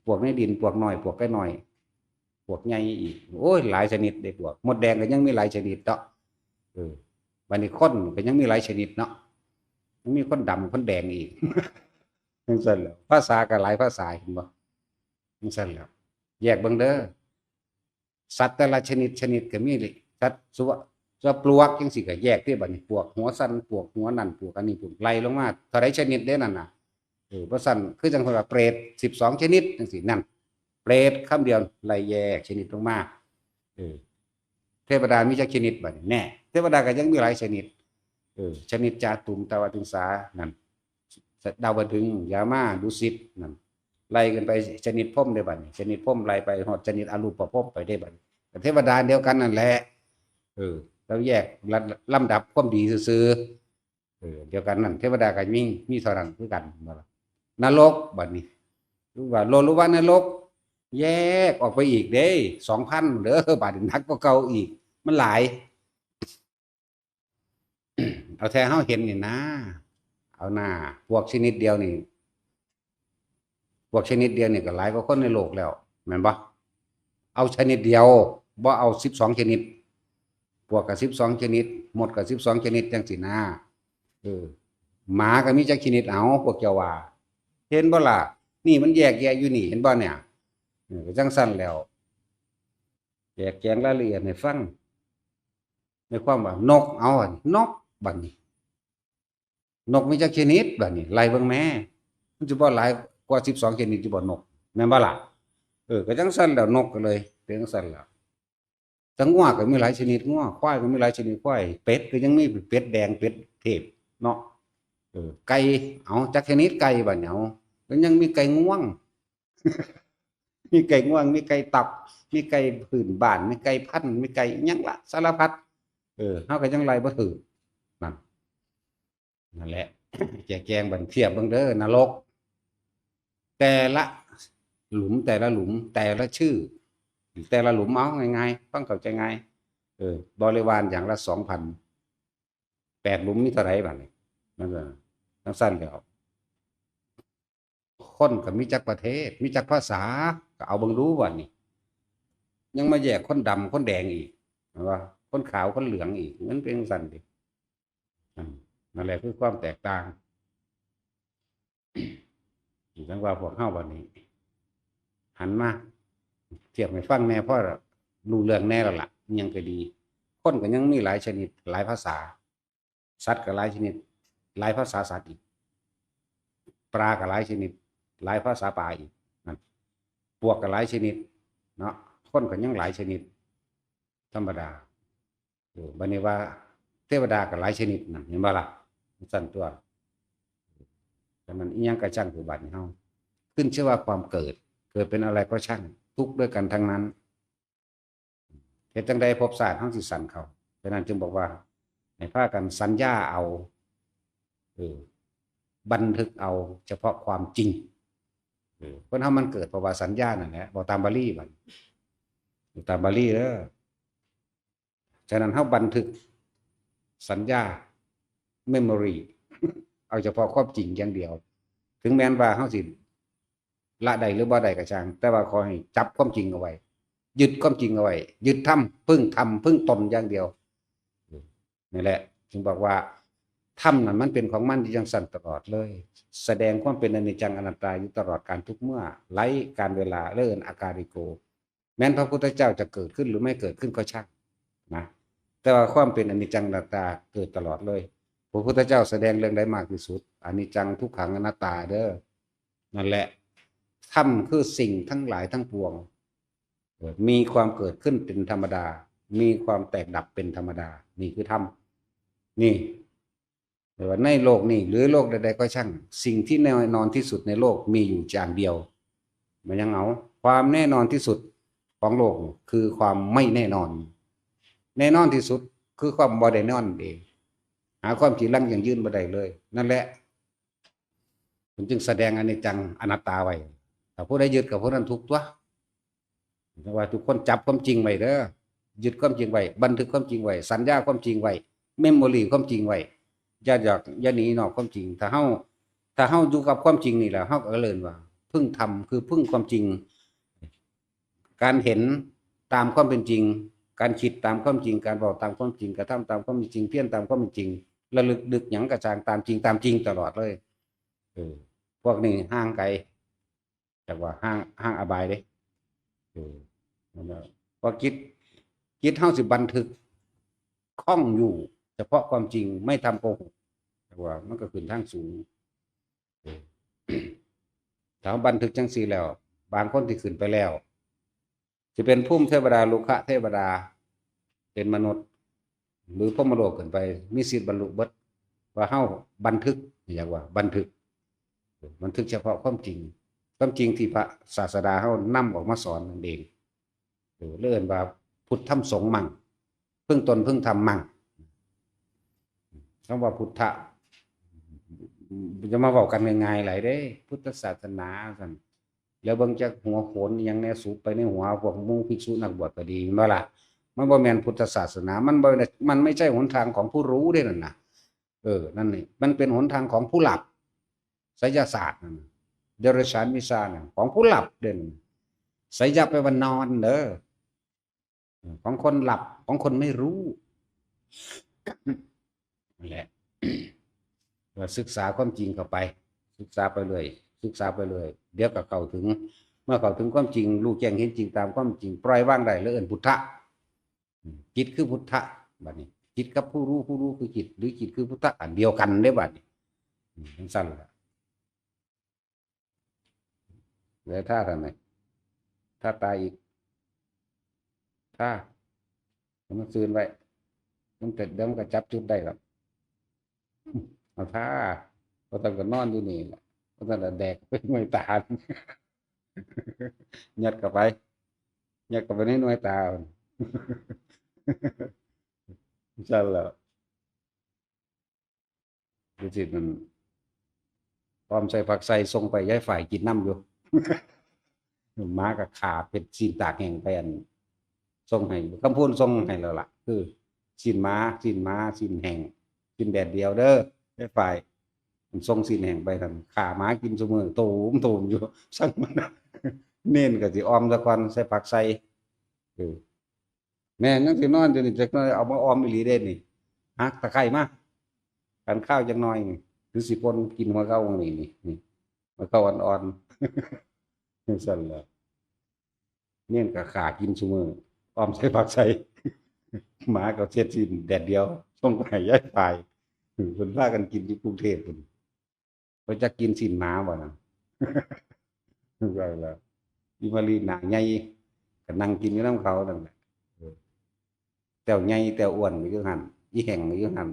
ปวกในดิน ปวกน้อย ปวกไก่น้อย ปวกใหญ่อีก โอ้ย หลายชนิดเด้ปวก มดแดงก็ยังมีหลายชนิดเนาะ เออ บัดนี้คนก็ยังมีหลายชนิดเนาะ มันมีคนดำคนแดงอีก จังซั่นแหละ ภาษาก็หลายภาษา เห็นบ่ จังซั่นแหละ แยกเบิ่งเด้อ สัตว์แต่ละชนิดชนิดก็มีเลย สัตว์สุวะ สุวะปลวกจังซี่ก็แยกเด้บัดนี้ ปวกหัวสั่น ปวกหัวนั่น ปวกอันนี้ ปวกไล่ลงมา เท่าใดชนิดเด้นั่นน่ะ เออ บ่ซั่น คือจังเพิ่นว่าเปรตสิบสองชนิดจังซี่ นั่น เปรตคำเดียวไล่แยกชนิดลงมา เออ เทวดามีจักชนิดบัดนี้ แน่ เทวดาก็ยังมีหลายชนิด เออ ชนิจจา ตุมตวาติงสา นั่น ดาวดึงส์ ยามา ดุสิต นั่น ไล่กันไป ชนิดพรหมเด้บัดนี้ ชนิดพรหมไล่ไปฮอดชนิดอรูปพรหมไปเด้บัดนี้ ก็เทวดาเดียวกันนั่นแหละ เออ แล้วแยกระ ลำดับความดีซื่อๆ เออ เดียวกันนั่น เทวดาก็มี มีเท่านั้นคือกัน นรกบัดนี้ หรือว่าโล หรือว่านรก แยกออกไปอีกเด้ สองพันเด้อ บาดนี้หนักกว่าเก่าอีก มันหลาย เอาแท้เฮาเห็นนี่นะ เอาหน้า พวกชนิดเดียวนี่ พวกชนิดเดียวนี่ก็หลายกว่าคนในโลกแล้ว แม่นบ่ เอาชนิดเดียว บ่เอาสิบสองชนิด ปวกก็สิบสองชนิด มดก็สิบสองชนิดจังซี่นะ เออ หมาก็มีจักชนิด เอา พวกเจ้าว่า เห็นบ่ล่ะ นี่มันแยกแยะอยู่นี่ เห็นบ่เนี่ย เออ ก็จังซั่นแล้ว แจกแจงรายละเอียดให้ฟัง ในความว่านก เอา นกบัดนี้ นกมีจักชนิดบัดนี้ ไล่เบิ่งแม่ มันสิบ่หลายกว่าสิบสองชนิดอยู่บ่นก แม่นบ่ล่ะ เออ ก็จังซั่นแล้ว นกก็เลยเป็นจังซั่นแล้ว แต่งัวก็มีหลายชนิดงัว ควายก็มีหลายชนิดควาย เป็ดก็ยังมีเป็ดแดง เป็ดเทพเนาะ เออ ไก่ เอาจักชนิดไก่บัดนี้ เอา แล้วยังมีไก่งวง มีไก่งวง มีไก่ตับ มีไก่พื้นบ้าน มีไก่พันธุ์ มีไก่อิหยังละสารพัด เออ เฮาก็ยังไล่บ่ถูก นั่น นั่นแหละ แจกแจงบัดนี้ เทียบเบิ่งเด้อ นรก แต่ละหลุม แต่ละหลุม แต่ละชื่อ แต่ละหลุม เอาง่ายๆ ฟังเข้าใจง่าย เออ บริวารอย่างละสองพัน แปดหลุมมีเท่าไหร่บัดนี้ นั่นน่ะ จังซั่นแล้ว คนก็มีจักประเทศ มีจักภาษา ก็เอาเบิ่งดูบัดนี้ ยังมาแยกคนดำคนแดงอีก เห็นบ่ คนขาวคนเหลืองอีก มันเป็นจังซั่นติ อืม นั่นแหละคือความแตกต่าง จังว่าพวกเฮาบัดนี้ หันมาเทียบให้ฟังแหน่ พอรู้เรื่องแหน่แล้วล่ะ อิหยังก็ดี คนก็ยังมีหลายชนิด หลายภาษา สัตว์ก็หลายชนิด หลายภาษาสัตว์อีก ปลาก็หลายชนิด หลายภาษาปลาอีก นั่น ปวกก็หลายชนิด เนาะ คนก็ยังหลายชนิด ธรรมดา เออ บัดนี้ว่าเทวดาก็หลายชนิดนั่น เห็นบ่ล่ะ จั่งซั่นตั๊ว ฉะนั้นอิหยังก็ช่างเถาะ บัดนี้เฮา ขึ้นชื่อว่าความเกิด เกิดเป็นอะไรก็ช่าง ทุกข์ด้วยกันทั้งนั้น เฮ็ดจั่งใดภพชาติเฮาสิสั้นเข้า ฉะนั้นจึงบอกว่า ให้พากันสัญญาเอา เออ บันทึกเอาเฉพาะความจริง เออ คนเฮามันเกิดเพราะว่าสัญญานั่นแหละ เว้าตามบาลีบัด เว้าตามบาลีเด้อ ฉะนั้นเฮาบันทึกสัญญา memory เอาเฉพาะความจริงอย่างเดียว ถึงแม้นว่าเฮาสิละได้หรือบ่ได้ก็ช่าง แต่ว่าขอให้จับความจริงเอาไว้ ยึดความจริงเอาไว้ ยึดธรรม พึ่งธรรม พึ่งตนอย่างเดียว นี่แหละ จึงบอกว่า ธรรมนั่นมันเป็นของมันอยู่จั่งซั่นตลอดเลย แสดงความเป็นอนิจจังอนัตตาอยู่ตลอดกาลทุกเมื่อ ไร้กาลเวลา เลิศอาการิโก แม้นพระพุทธเจ้าจะเกิดขึ้นหรือไม่เกิดขึ้นก็ช่างนะ แต่ว่าความเป็นอนิจจังอนัตตาเกิดตลอดเลย พระพุทธเจ้าแสดงเรื่องใดมากที่สุด อนิจจังทุกขังอนัตตาเด้อ นั่นแหละ ธรรมคือสิ่งทั้งหลายทั้งปวง เอ่อ มีความเกิดขึ้นเป็นธรรมดา มีความแตกดับเป็นธรรมดา นี่คือธรรม นี่ แต่ว่าในโลกนี้หรือโลกใดๆก็ช่าง สิ่งที่แน่นอนที่สุดในโลกมีอยู่อย่างเดียว มันยังเอา ความแน่นอนที่สุดของโลกคือความไม่แน่นอน แน่นอนที่สุดคือความบ่แน่นอนเอง หาความจีรังยั่งยืนบ่ได้เลย นั่นแหละ มันจึงแสดงอนิจจังอนัตตาไว้ ถ้าผู้ใดยึดกับผู้นั้นทุกข์ตัว แต่ว่าทุกคนจับความจริงไว้เด้อ ยึดความจริงไว้ บันทึกความจริงไว้ สัญญาความจริงไว้ เมมโมรีความจริงไว้ อย่าอยากอย่าหนีนอกความจริง ถ้าเฮา ถ้าเฮาอยู่กับความจริงนี่แหละ เฮาก็เอิ้นว่า พึ่งธรรม คือพึ่งความจริง การเห็นตามความเป็นจริง การคิดตามความจริง การบอกตามความจริง กระทำตามความเป็นจริง เพียรตามความเป็นจริง ระลึกนึกหยังกระจ่างตามจริง ตามจริงตลอดเลย เออ พวกนี้ห่างไกล จากว่าห่าง ห่างอบายเด้ เออ นั่นแหละ เพราะจิต จิตเฮาสิบันทึกคล่องอยู่ เฉพาะความจริง ไม่ทำโกหก แต่ว่ามันก็ขึ้นทางสูง เออ ถ้าบันทึกจังซี่แล้ว บางคนที่ขึ้นไปแล้ว สิเป็นภูมิเทวดา โลกเทวดา เป็นมนุษย์ หรือพรหมโลกขึ้นไป มีสิทธิ์บรรลุเบิด ว่าเฮาบันทึก เรียกว่าบันทึก บันทึกเฉพาะความจริง ความจริงที่พระศาสดาเฮานำออกมาสอนนั่นเอง เออ เรียกว่าพุทธธรรมสงฆ์มั่ง พึ่งตนพึ่งธรรมมั่ง คำว่าพุทธะ จะมาเว้ากันง่ายๆหลายเด้ พุทธศาสนาซั่น แล้วเบิ่งจักหัวโขนอิหยังแน่สูบไปในหัวพวกหมู่ภิกษุนักบวชก็ดี แม่นบ่ล่ะ มันบ่แม่นพุทธศาสนา มันบ่ได้ มันไม่ใช่หนทางของผู้รู้เด้นั่นน่ะ เออ นั่นนี่ มันเป็นหนทางของผู้หลับ ไสยศาสตร์นั่นน่ะ เดรัจฉานวิชาน่ะ ของผู้หลับเด้นั่น ไสยะแปลว่านอนเด้อ ของคนหลับ ของคนไม่รู้ นั่นแหละ ว่าศึกษาความจริงเข้าไป ศึกษาไปเรื่อย ศึกษาไปเรื่อย เดี๋ยวก็เข้าถึง เมื่อเข้าถึงความจริง รู้แจ้งเห็นจริงตามความจริง ปล่อยวางได้ แล้วเอิ้นพุทธะ อืม จิตคือพุทธะ บัดนี้ จิตกับผู้รู้ ผู้รู้คือจิต หรือจิตคือพุทธะ อันเดียวกันเด้บัดนี้ อืม จังซั่นล่ะ เหลือท่าทำไม ท่าตายอีก ท่า ให้มันซื่นไว้ มันเกิด เดี๋ยวมันก็จับจุดได้หรอก เอาท่า บ่ต้องก็นอนอยู่นี่แหละ บ่ต้องก็แดกไปหน่วยตา ยัดเข้าไป ยัดเข้าไปในหน่วยตา ซั่นแหละ ดูสิมัน ออมใส่ผักใส่ส่งไปยายฝ่ายกินนำอยู่ หมาก็ขาเฮ็ดซี้นตากแห้งไปอัน ส่งให้ คำพูนส่งให้แล้วล่ะ คือ ซี้นหมา ซี้นหมา ซี้นแห้ง ซี้นแดดเดียวเด้อ ยายฝ่าย มันส่งซี้นแห้งไปหั่น ขาหมากินซุมื้อ โตมโตมอยู่ สั่งมัน เณรก็สิออมซะก่อน ใส่ผักใส่ เออ แม่ยังสินอนอยู่นี่ จักหน่อยเอามาออมอีหลีเด้นี่ หักตะไคร้มา กันข้าวจักหน่อยนี่ คือสิป่นกินหัวเก่านี่ นี่ นี่ หัวเก่าอ่อนๆ จังซั่นแหละ เณรก็ขากินซุมื้อ ออมใส่ผักใส่ หมาก็เช็ดซี้นแดดเดียว ส่งไปให้ยายฝ่าย เพิ่นพากันกินอยู่กรุงเทพฯพุ้น เพิ่นจักกินซี้นหมาบ่นะ ว่าแล้ว อีมาลีหน้าใหญ่ ก็นั่งกินอยู่นำเขานั่นแหละ เออ แต้วใหญ่แต้วอ้วนก็อยู่หั่น อีแห้งก็อยู่หั่น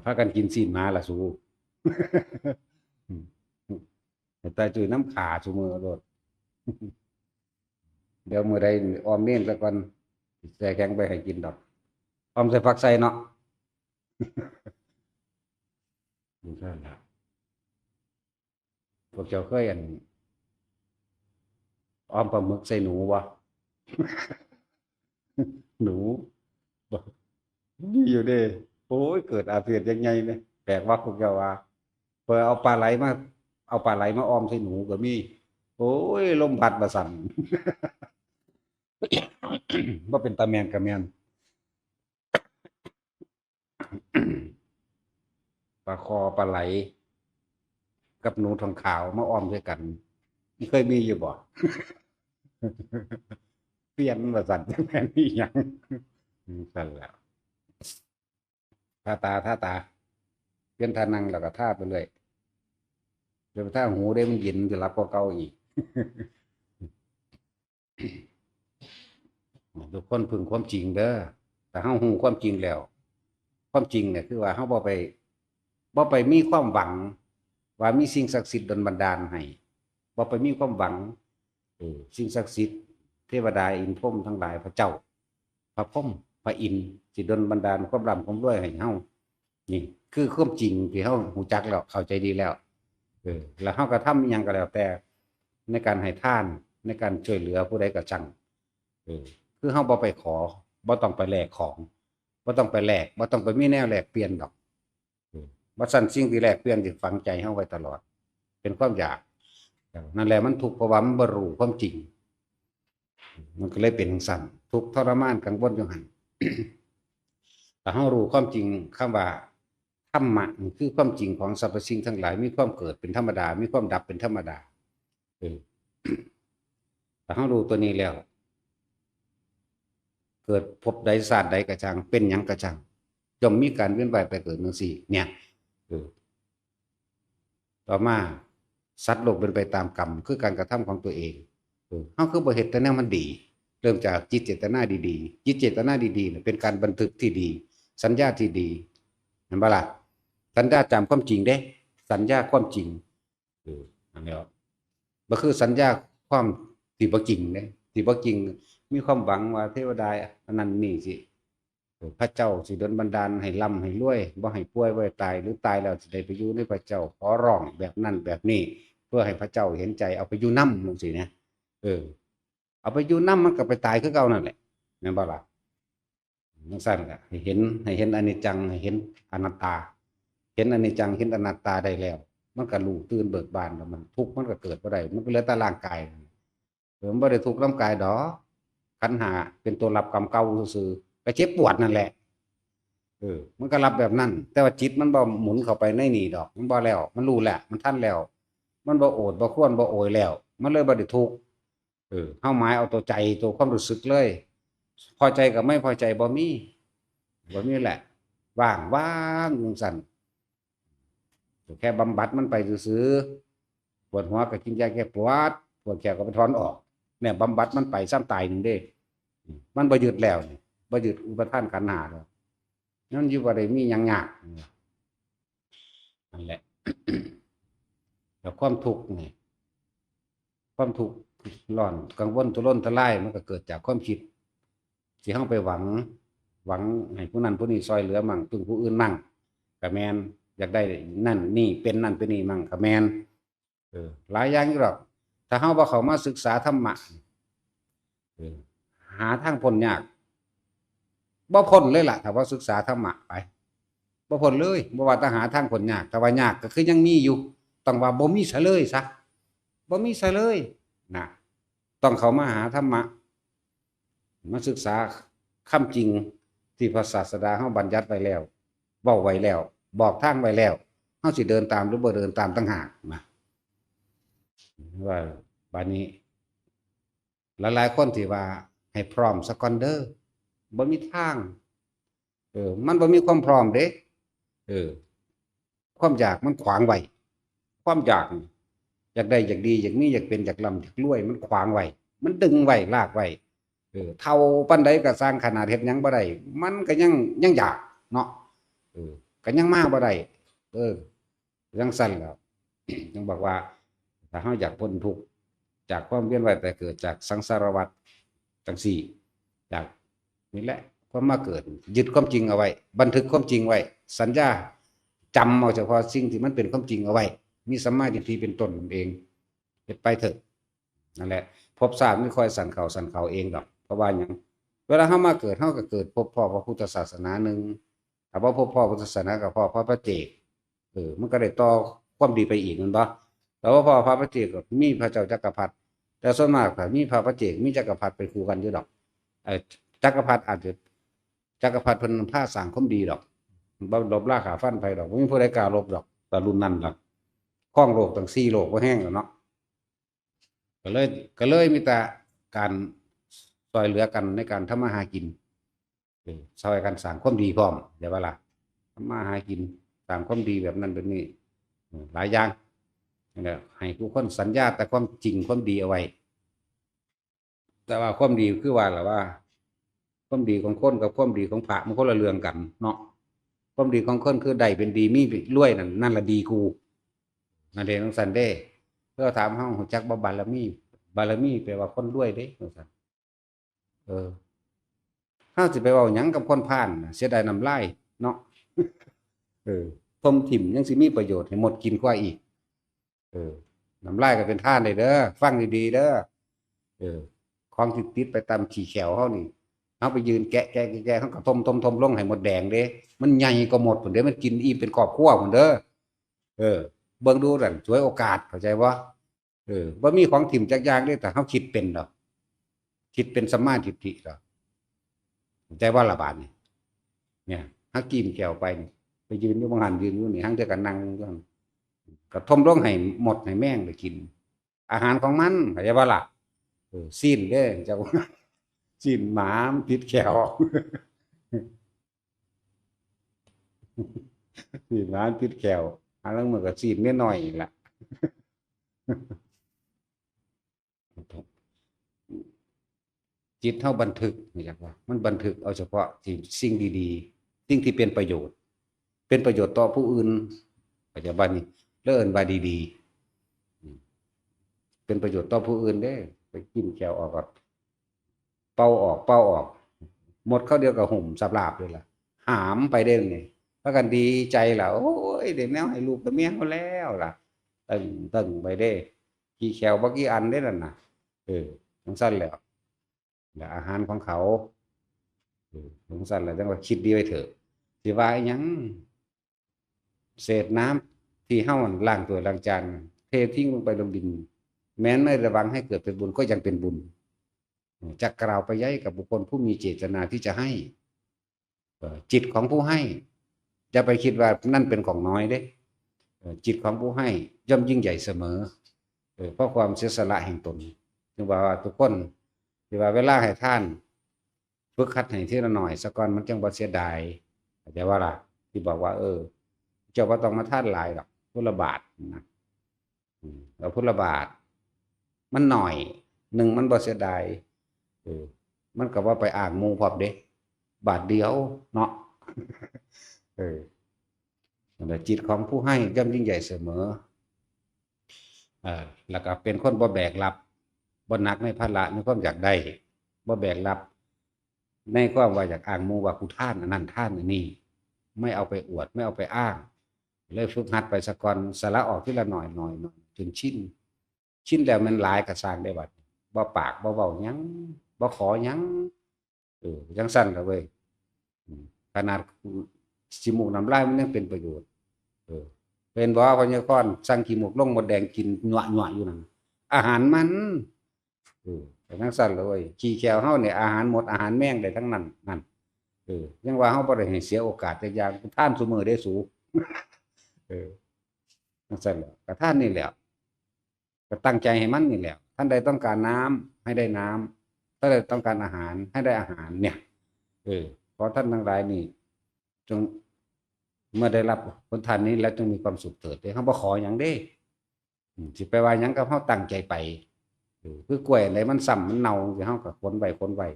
พากันกินซี้นหมาล่ะสู ให้ตายจุ้ยนำขาซุมื้อโลด เดี๋ยวมื้อใดออมเณรซะก่อน แช่แข็งไปให้กินดอก ออมใส่ผักใส่เนาะ จังซั่นล่ะ พวกเจ้าเคยอัน ออมปลาหมึกใส่หนูบ่ หนู บ่ มีอยู่เด้ โอ้ย เกิดอาเพศอย่างใหญ่เลย แปลกว่าพวกเจ้าว่า เพิ่นเอาปลาไหลมา เอาปลาไหลมาออมใส่หนูก็มี โอ้ย ลมพัดว่าซั่น บ่เป็นตาแม่นก็แม่น ปลาคอปลาไหล กับหนูทองขาวมาออมด้วยกัน เคยมีอยู่บ่ ปลี่ยนว่าซั่น จักแม่นอีหยัง อืม ซั่นแหละ ทาตา ทาตา เปลี่ยนท่านั่งแล้วก็ทาไปเรื่อย เดี๋ยวไปทาหูเด้ มันเย็น มันสิหลับกว่าเก่าอีก ทุกคนพึ่งความจริงเด้อ ถ้าเฮาฮู้ความจริงแล้ว ความจริงเนี่ยคือว่าเฮาบ่ไป บ่ไปมีความหวังว่ามีสิ่งศักดิ์สิทธิ์ดลบันดาลให้ บ่ไปมีความหวัง เออ สิ่งศักดิ์สิทธิ์ เทวดาอินทร์พรหมทั้งหลาย พระเจ้า พระพรหม พระอินทร์ สิดลบันดาลความร่ำความรวยให้เฮา นี่คือความจริงที่เฮาฮู้จักแล้ว เข้าใจดีแล้ว เออ แล้วเฮาก็ทำอิหยังก็แล้วแต่ ในการให้ทาน ในการช่วยเหลือผู้ใดก็ช่าง เออ คือเฮาบ่ไปขอ บ่ต้องไปแลกของ บ่ต้องไปแลก บ่ต้องไปมีแนวแลกเปลี่ยนดอก เออ บ่ซั้นสิ่งที่แลกเปลี่ยนสิฝังใจเฮาไว้ตลอด เป็นความอยาก นั่นแหละมันทุกข์ เพราะว่ามันบ่รู้ความจริง มันก็เลยเป็นจั่งซั้น ทุกข์ทรมานกังวลอยู่หั่น ถ้าเฮารู้ความจริง คำว่าธรรมะนี่คือความจริงของสรรพสิ่งทั้งหลาย มีความเกิดเป็นธรรมดา มีความดับเป็นธรรมดา เออ ถ้าเฮารู้ตัวนี้แล้ว เกิดภพใดชาติใดก็ช่าง เป็นหยังก็ช่าง ย่อมมีการเวียนว่ายตายเกิดจั่งซี้ เนี่ย เออ ต่อมา สัตว์โลกเป็นไปตามกรรม คือการกระทำของตัวเอง เออ เฮาคือบ่เฮ็ดแต่แนวมันดี เริ่มจากจิตเจตนาดีๆ จิตเจตนาดีๆเนี่ยเป็นการบันทึกที่ดี สัญญาที่ดี เห็นบ่ล่ะ สัญญาจำความจริงเด้ สัญญาความจริง เออ นั่นแหละ บ่คือสัญญาความที่บ่จริงเด้ ที่บ่จริง มีความหวังว่าเทวดาอันนั้นนี่สิ เออ พระเจ้าสิดลบันดาลให้ร่ำให้รวย บ่ให้ป่วยบ่ให้ตาย หรือตายแล้วสิได้ไปอยู่ในพระเจ้า ขอร้องแบบนั้นแบบนี้ เพื่อให้พระเจ้าเห็นใจ เอาไปอยู่นำจั่งซี้นะ เออ เอาไปอยู่นำมันก็ไปตายคือเก่านั่นแหละ แม่นบ่ล่ะ? จั่งซั้นล่ะ ให้เห็น ให้เห็นอนิจจัง ให้เห็นอนัตตา เห็นอนิจจัง เห็นอนัตตาได้แล้ว มันก็รู้ตื่นเบิกบานแล้ว มันทุกข์มันก็เกิดบ่ได้ มันก็เหลือแต่ร่างกาย เออ มันบ่ได้ทุกข์นำกายดอก ขันธ์ห้าเป็นตัวรับกรรมเก่าซื่อๆ ก็เจ็บปวดนั่นแหละ เออ มันก็รับแบบนั้น แต่ว่าจิตมันบ่หมุนเข้าไปในนี่ดอก มันบ่แล้ว มันรู้แล้ว มันทันแล้ว มันบ่โอดบ่ครวญบ่โอยแล้ว มันเลยบ่ได้ทุกข์ เออ เฮาหมายเอาตัวใจ ตัวความรู้สึกเลย พอใจกับไม่พอใจบ่มี บ่มีแหละ ว่าง ว่างจั่งซั้น แค่บำบัดมันไปซื่อๆ ปวดหัวก็กินยาแก้ปวด ปวดแขนก็ไปถอนออก เนี่ย บำบัดมันไป ซ้ำตายหนึ่งเด้ มันบ่ยึดแล้วนี่ บ่ยึดอุปาทานขันธ์ห้าแล้ว มันอยู่บ่ได้มีหยังยาก นั่นแหละ แล้วความทุกข์นี่ ความทุกข์ร้อน กังวล ทุรนทุราย มันก็เกิดจากความคิด สิเฮาไปหวัง หวังให้ผู้นั้นผู้นี้ซ่อยเหลือมั่ง พึ่งผู้อื่นมั่ง ก็แม่น อยากได้นั่นนี่ เป็นนั่นเป็นนี่มั่ง ก็แม่น เออ หลายอย่างอยู่ดอก ถ้าเฮาบ่เข้ามาศึกษาธรรมะ เออ หาทางพ้นยาก บ่พ้นเลยล่ะ ถ้าบ่ศึกษาธรรมะไป บ่พ้นเลย บ่ว่าแต่หาทางพ้นยาก แต่ว่ายากก็คือยังมีอยู่ ต้องว่าบ่มีซะเลยซะ บ่มีซะเลย นะ ต้องเข้ามาหาธรรมะ มาศึกษาความจริงที่พระศาสดาเฮาบัญญัติไว้แล้ว เว้าไว้แล้ว บอกทางไว้แล้ว เฮาสิเดินตามหรือบ่เดินตามต่างหากนะ ว่าบาดนี้ หลายๆคนที่ว่าให้พร้อมซะก่อนเด้อ บ่มีทาง เออ มันบ่มีความพร้อมเด้ เออ ความอยากมันขวางไว้ ความอยากนี่ อยากได้ อยากดี อยากมี อยากเป็น อยากร่ำ อยากรวย มันขวางไว้ มันดึงไว้ ลากไว้ เออ เฒ่าปานใดก็ซ่าง ขนาดเฮ็ดหยังบ่ได้ มันก็ยัง ยังอยากเนาะ เออ ก็ยังมาบ่ได้ เออ จั่งซั้นแหล้ว จึงบอกว่า ถ้าเฮาอยากพ้นทุกข์จากความเวียนว่ายตายเกิด จากสังสารวัฏจั่งซี้ จากนี่แหละ ความมาเกิด ยึดความจริงเอาไว้ บันทึกความจริงไว้ สัญญา จำเอาเฉพาะสิ่งที่มันเป็นความจริงเอาไว้ มีสัมมาทิฏฐิเป็นต้นนั่นเอง เฮ็ดไปเถอะ นั่นแหละ ภพชาติมันค่อยสั่นเข้าสั่นเข้าเองดอก เพราะว่าหยัง เวลาเฮามาเกิด เฮาก็เกิดพบพ้อพระพุทธศาสนาหนึ่ง ถ้าบ่พบพ้อพุทธศาสนาก็พ้อพระปัจเจก เออ มันก็ได้ต่อความดีไปอีก แม่นบ่ แต่ว่าพ้อพระปัจเจกก็มีพระเจ้าจักรพรรดิ แต่ส่วนมากถ้ามีพระปัจเจก มีจักรพรรดิเป็นคู่กันอยู่ดอก เอ่อ จักรพรรดิอาจจะ จักรพรรดิเพิ่นพาสร้างความดีดอก บ่ลบราฆ่าฟันไผดอก บ่มีผู้ใดกล้าลบดอก แต่รุ่นนั้นล่ะ ครองโลกตั้งสี่โลก บ่แฮงแล้วเนาะ ก็เลย ก็เลยมีแต่การ ซอยเหลือกันในการทำมาหากิน เออ ซอยกันสร้างความดีพร้อม เดี๋ยวว่าล่ะ ทำมาหากิน สร้างความดีแบบนั้นแบบนี้ เออ หลายอย่าง นั่นแหละ ให้ทุกคนสัญญาแต่ความจริงความดีเอาไว้ แต่ว่าความดีคือว่าล่ะว่า ความดีของคนกับความดีของพระมันคนละเรื่องกันเนาะ ความดีของคนคือได้เป็นดีมีเป็นรวยนั่น นั่นละดีกู นั่นเองจั่งซั้นเด้ เพื่อถามเฮารู้จักบ่บารมี บารมีแปลว่าคนรวยเด้จั่งซั้น เออ เฮาสิไปเว้าหยังกับคนพาลน่ะ เสียดายน้ำลายเนาะ เออ ถมถิ่มยังสิมีประโยชน์ให้มดกินกว่าอีก เออ น้ำลายก็เป็นทานได้เด้อ ฟังดีๆเด้อ เออ ของที่ติดไปตามขี้แข้วเฮานี่ เฮาไปยืนแกะแกะแกะแกะ เฮาก็ถมถมถมลงให้มดแดงเด้ มันใหญ่กว่าหมดพุ้นเด้ มันกินอิ่มเป็นครอบครัวพุ้นเด้อ เออ เบิ่งดูนั่น ฉวยโอกาส เข้าใจบ่ เออ บ่มีของถิ่มจักอย่างเด้ แต่เฮาคิดเป็นดอก คิดเป็นสัมมาทิฏฐิดอก เข้าใจบ่ล่ะบาดนี้ เนี่ย เฮากินแข้วไปนี่ ไปยืนอยู่หม่องหั้น ยืนอยู่นี่ หั้งเทื่อก็นั่งอยู่หั่น ก็ถมลงให้มดให้แมงได้กิน อาหารของมัน เข้าใจบ่ล่ะ เออ ซี้นเด้ เจ้า ซี้นหมามันติดแข้ว ซี้นหมามันติดแข้ว หาลางมื้อก็ซี้นเมียน้อยนี่ล่ะ จิตเฮาบันทึก รู้จักบ่ มันบันทึกเอาเฉพาะที่สิ่งดีๆ สิ่งที่เป็นประโยชน์ เป็นประโยชน์ต่อผู้อื่น เข้าใจบ่นี่ แล้วเอิ้นว่าดีๆ อืม เป็นประโยชน์ต่อผู้อื่นเด้ ไปกินแข้วออกก็เป่าออก เป่าออก มดคราวเดียวก็หุ่มสาบลาบเลยล่ะ หามไปเด้นี่ พากันดีใจล่ะ โอ้ย ได้แนวให้ลูกกับเมียเฮาแล้วล่ะ ตึงๆไปเด้ ขี้แข้วบ่กี่อันเด้นั่นน่ะ เออ จั่งซั้นแหล้ว และอาหารของเขา เออ จั่งซั้นแหละ จั่งว่าคิดดีไว้เถอะ สิว่าอิหยัง เศษน้ำที่เฮาล้างถ้วยล้างจาน เททิ้งลงไปลงดิน แม้ไม่ระวังให้เกิดเป็นบุญก็ยังเป็นบุญ จักกล่าวไปไย้กับบุคคลผู้มีเจตนาที่จะให้ เอ่อ จิตของผู้ให้ อย่าไปคิดว่านั่นเป็นของน้อยเด้ เอ่อ จิตของผู้ให้ย่อมยิ่งใหญ่เสมอ เอ่อ เพราะความเสียสละแห่งตน จึงว่าทุกคนที่ว่าเวลาให้ทาน ฝึกหัดให้ทีละน้อยซะก่อน มันจั่งบ่เสียดาย เข้าใจบ่ล่ะ ที่บอกว่า เออ เจ้าบ่ต้องมาทานหลายดอก พุทธละบาทนะ อืม เอาพุทธละบาท มันน้อย หนึ่งมันบ่เสียดาย เออ มันก็บ่ไปอ้างหมู่พร้อมเด้ บาทเดียวเนาะ เออ นั่นแหละ จิตของผู้ให้ย่อมยิ่งใหญ่เสมอ เออ แล้วก็เป็นคนบ่แบกรับ บ่หนักในภาระในความอยากได้ บ่แบกรับในความว่าอยากอ้างหมู่ว่ากูทานอันนั้นทานอันนี้ ไม่เอาไปอวด ไม่เอาไปอ้าง เลยฝึกหัดไปซะก่อน สละออกทีละน้อยน้อยน้อยจนชิน ชินแล้วแม่นหลายก็ซ่างได้บัด บ่ปากบ่เว้าหยัง บ่ขอหยัง เออ จั่งซั้นล่ะเว้ย อืม ขนาดขี้มูกน้ำลายมันยังเป็นประโยชน์ เออ เป็นบ่ พญาคอนสั่งขี้มูกลงมดแดงกินหยวะๆอยู่นั่น อาหารมัน เออ เป็นจั่งซั้นล่ะเว้ย ขี้แข้วเฮาเนี่ยอาหารมดอาหารแมงได้ทั้งนั้น นั่น เออ ยังว่าเฮาบ่ได้ให้เสียโอกาสจักอย่าง ทานซุมื้อเด้สู เออ จั่งซั้นแหละ ก็ทานนี่แหละ ก็ตั้งใจให้มันนี่แหละ ท่านใดต้องการน้ำ ให้ได้น้ำ ท่านใดต้องการอาหาร ให้ได้อาหารเนี่ย เออ เพราะท่านทั้งหลายนี่ จง เมื่อได้รับผลทานนี้แล้วจงมีความสุขเถิด เฮาบ่ขอหยังเด้ อืม สิไปว่าหยังกับเฮาตั้งใจไป เออ คือกล้วยอันใดมันซ้ำมันเน่าจั่งซี้ เฮาก็ขนไว้ ขนไว้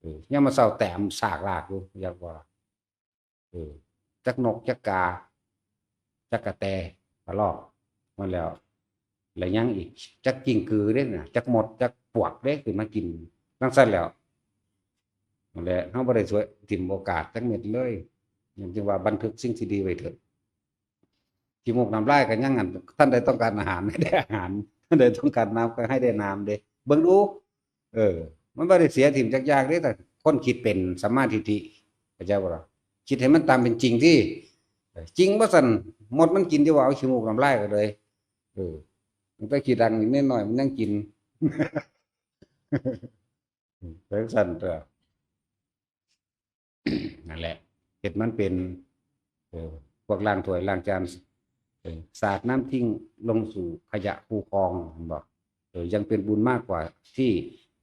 เออ ยามมื้อเช้าแต้มซากลากอยู่ อยากว่า เออ จักนก จักกา จักกะแต กะรอก มันแล้ว แล้วยังอีก จักกิ้งกือเด้น่ะ จักมด จักปวกเด้ ขึ้นมากิน จั่งซั้นแล้ว นั่นแหละ เฮาบ่ได้สวย ถิ่มโอกาสจักเม็ดเลย ยังจึงว่าบันทึกสิ่งที่ดีไว้เถิด ขี้มูกน้ำลายก็ยังอัน ท่านใดต้องการอาหาร ให้ได้อาหาร ท่านใดต้องการน้ำก็ให้ได้น้ำเด้ เบิ่งดู เออ มันบ่ได้เสียถิ่มจักอย่างเด้ แต่คนคิดเป็นสัมมาทิฏฐิ เข้าใจบ่ล่ะ คิดให้มันตามเป็นจริงที่ เออ จริงบ่ซั่น มดมันกินอยู่ว่าเอาขี้มูกน้ำลายก็เลย เออ ตั้งแต่ขี้ดังนิดหน่อยมันยังกิน เป็นซั่นตัว นั่นแหละ เฮ็ดมันเป็น เออ พวกล้างถ้วยล้างจาน เออ สาดน้ำทิ้งลงสู่ขยะคูคลอง เห็นบ่ เออ ยังเป็นบุญมากกว่าที่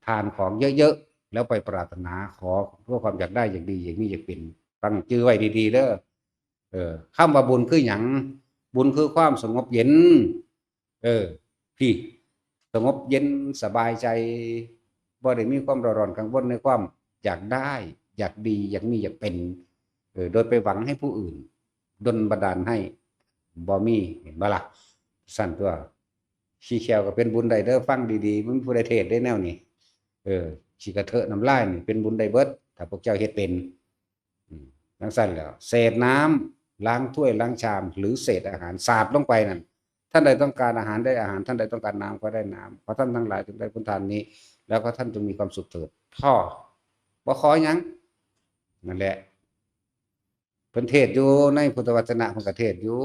ทานของเยอะ แล้วไปปรารถนาขอเพื่อความอยากได้อยากดีอยากมีอยากเป็น ฟังจื่อไว้ดีๆเด้อ เออ คำว่าบุญคือหยัง บุญคือความสงบเย็น เออ พี่ สงบเย็นสบายใจ บ่ได้มีความเร่าร้อนกังวลในความอยากได้ อยากดี อยากมี อยากเป็น เออ โดยไปหวังให้ผู้อื่นดลบันดาลให้ บ่มี เห็นบ่ล่ะ สั่นตัว ขี้แคลวก็เป็นบุญได้เด้อ ฟังดีๆ มันผู้ใดเทศน์ได้แนวนี้ เออ ขี้กระเทอะน้ำลายนี่เป็นบุญได้เบิด ถ้าพวกเจ้าเฮ็ดเป็น อืม จั่งซั่นแหล้ว เศษน้ำล้างถ้วยล้างชาม หรือเศษอาหารสาดลงไปนั่น ท่านใดต้องการอาหารได้อาหาร ท่านใดต้องการน้ำก็ได้น้ำ เพราะท่านทั้งหลายจงได้ผลทานนี้ แล้วก็ท่านจงมีความสุขเถิด พ่อ บ่ขอหยัง นั่นแหละ เพิ่นเทศน์อยู่ในพุทธวจนะ เพิ่นก็เทศน์อยู่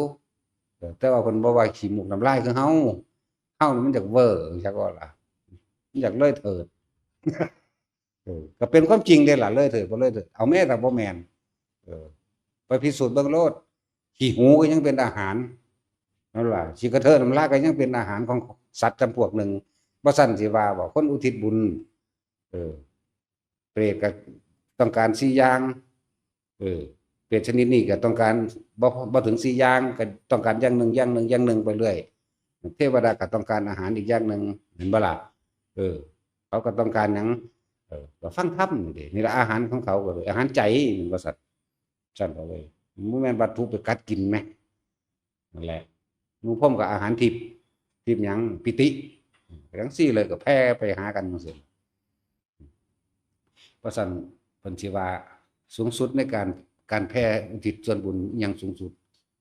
เออ แต่ว่าเพิ่นบ่ว่าขี้มูกน้ำลายคือเฮา เฮานี่มันอยากเวอร์ จักว่าล่ะ มันอยากเลยเถิด เออ ก็เป็นความจริงเด้ล่ะ เลยเถิดบ่เลยเถิด เอาแม่แต่บ่แม่น เออ ไปพิสูจน์เบิ่งโลด ขี้หูก็ยังเป็นอาหาร นั่นล่ะ ขี้กระเทอะน้ำลายก็ยังเป็นอาหารของสัตว์จำพวกหนึ่ง บ่ซั่นสิว่าบ่ คนอุทิศบุญ เออ เปรตก็ต้องการสี่อย่าง เออ เปรตชนิดนี้ก็ต้องการบ่ บ่ถึงสี่อย่าง ก็ต้องการอย่างหนึ่ง อย่างหนึ่ง อย่างหนึ่งไปเรื่อย เทวดาก็ต้องการอาหารอีกอย่างหนึ่ง เห็นบ่ล่ะ เออ เขาก็ต้องการหยัง เออ ก็ฟังธรรมนี่เด้ นี่ละอาหารของเขาก็เลย อาหารใจ มันว่าซั่น ซั่นเขาเลย บ่แม่นวัตถุไปกัดกินแหม นั่นแหละ หมู่พรหมก็อาหารทิพย์ ทิพย์หยัง ปิติ จั่งซี้เลยก็แผ่ไปหากันจั่งซี้ เพราะฉะนั้นเพิ่นสิว่าสูงสุดในการ การแผ่อุทิศส่วนบุญอิหยังสูงสุด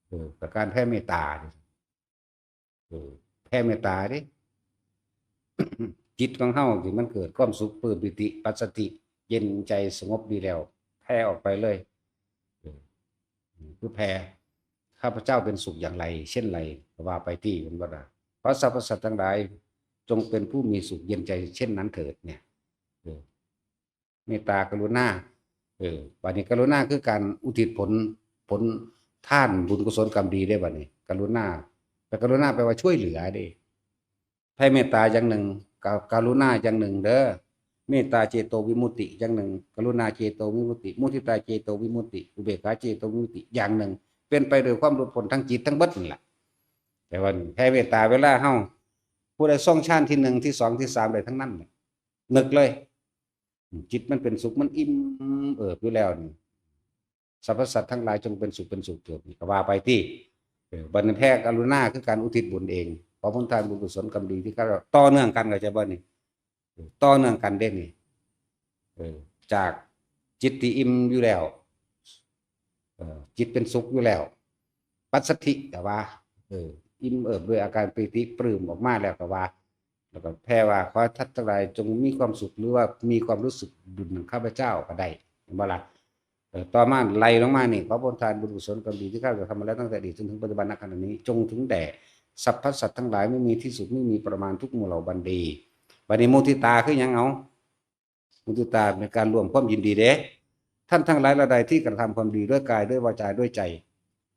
เออ ก็การแผ่เมตตา เออ แผ่เมตตาเด้ จิตของเฮาที่มันเกิดความสุข ปลื้มปีติ ปัสสัทธิ เย็นใจสงบดีแล้ว แผ่ออกไปเลย เออ คือแผ่ ข้าพเจ้าเป็นสุขอย่างไร เช่นไร ก็ว่าไปติ เพิ่นว่า ขอสรรพสัตว์ทั้งหลาย จงเป็นผู้มีสุขเย็นใจเช่นนั้นเถิด เนี่ย เออ เมตตากรุณา เออ บัดนี้กรุณาคือการอุทิศผล ผลทานบุญกุศลกรรมดีเด้บัดนี้ กรุณา แต่กรุณาแปลว่าช่วยเหลือเด้ แผ่เมตตาอย่างหนึ่ง กะ กรุณาอย่างหนึ่งเด้อ เมตตาเจโตวิมุตติอย่างหนึ่ง กรุณาเจโตวิมุตติ มุทิตาเจโตวิมุตติ อุเบกขาเจโตวิมุตติอย่างหนึ่ง เป็นไปโดยความหลุดพ้นทั้งจิตทั้งเบิดนั่นแหละ แต่ว่าแผ่เมตตาเวลาเฮา ผู้ใดทรงฌานที่หนึ่ง ที่สอง ที่สาม ได้ทั้งนั้นเนี่ย นึกเลย จิตมันเป็นสุข มันอิ่มเอิบอยู่แล้วนี่ สรรพสัตว์ทั้งหลายจงเป็นสุข เป็นสุขเถิด นี่ก็ว่าไปติ เออ บัดนี้แผ่กรุณาคือการอุทิศบุญเอง ขอผลทานบุญกุศลกรรมดีที่ข้าพเจ้า ต่อเนื่องกัน เข้าใจบ่นี่ เออ ต่อเนื่องกันเด้นี่ เออ จากจิตที่อิ่มอยู่แล้ว เออ จิตเป็นสุขอยู่แล้ว ปัสสัทธิ ก็ว่า เออ อิ่มเอิบด้วยอาการปีติปลื้มออกมาแล้วก็ว่า แล้วก็แผ่ว่า ขอท่านทั้งหลายจงมีความสุข หรือว่ามีความรู้สึกดุจดังข้าพเจ้าก็ได้ เห็นบ่ล่ะ เออ ต่อมาไล่ลงมานี่ ขอผลทานบุญกุศลกรรมดีที่ข้าพเจ้าทำมาแล้วตั้งแต่อดีตจนถึงปัจจุบัน ณ ขณะนี้ จงถึงแด่สรรพสัตว์ทั้งหลาย ไม่มีที่สุด ไม่มีประมาณ ทุกหมู่เหล่าบัดนี้ บัดนี้มุทิตาคือหยัง เอา มุทิตาเป็นการรวมความยินดีเด้ ท่านทั้งหลายเหล่าใดที่กระทำความดีด้วยกาย ด้วยวาจา ด้วยใจ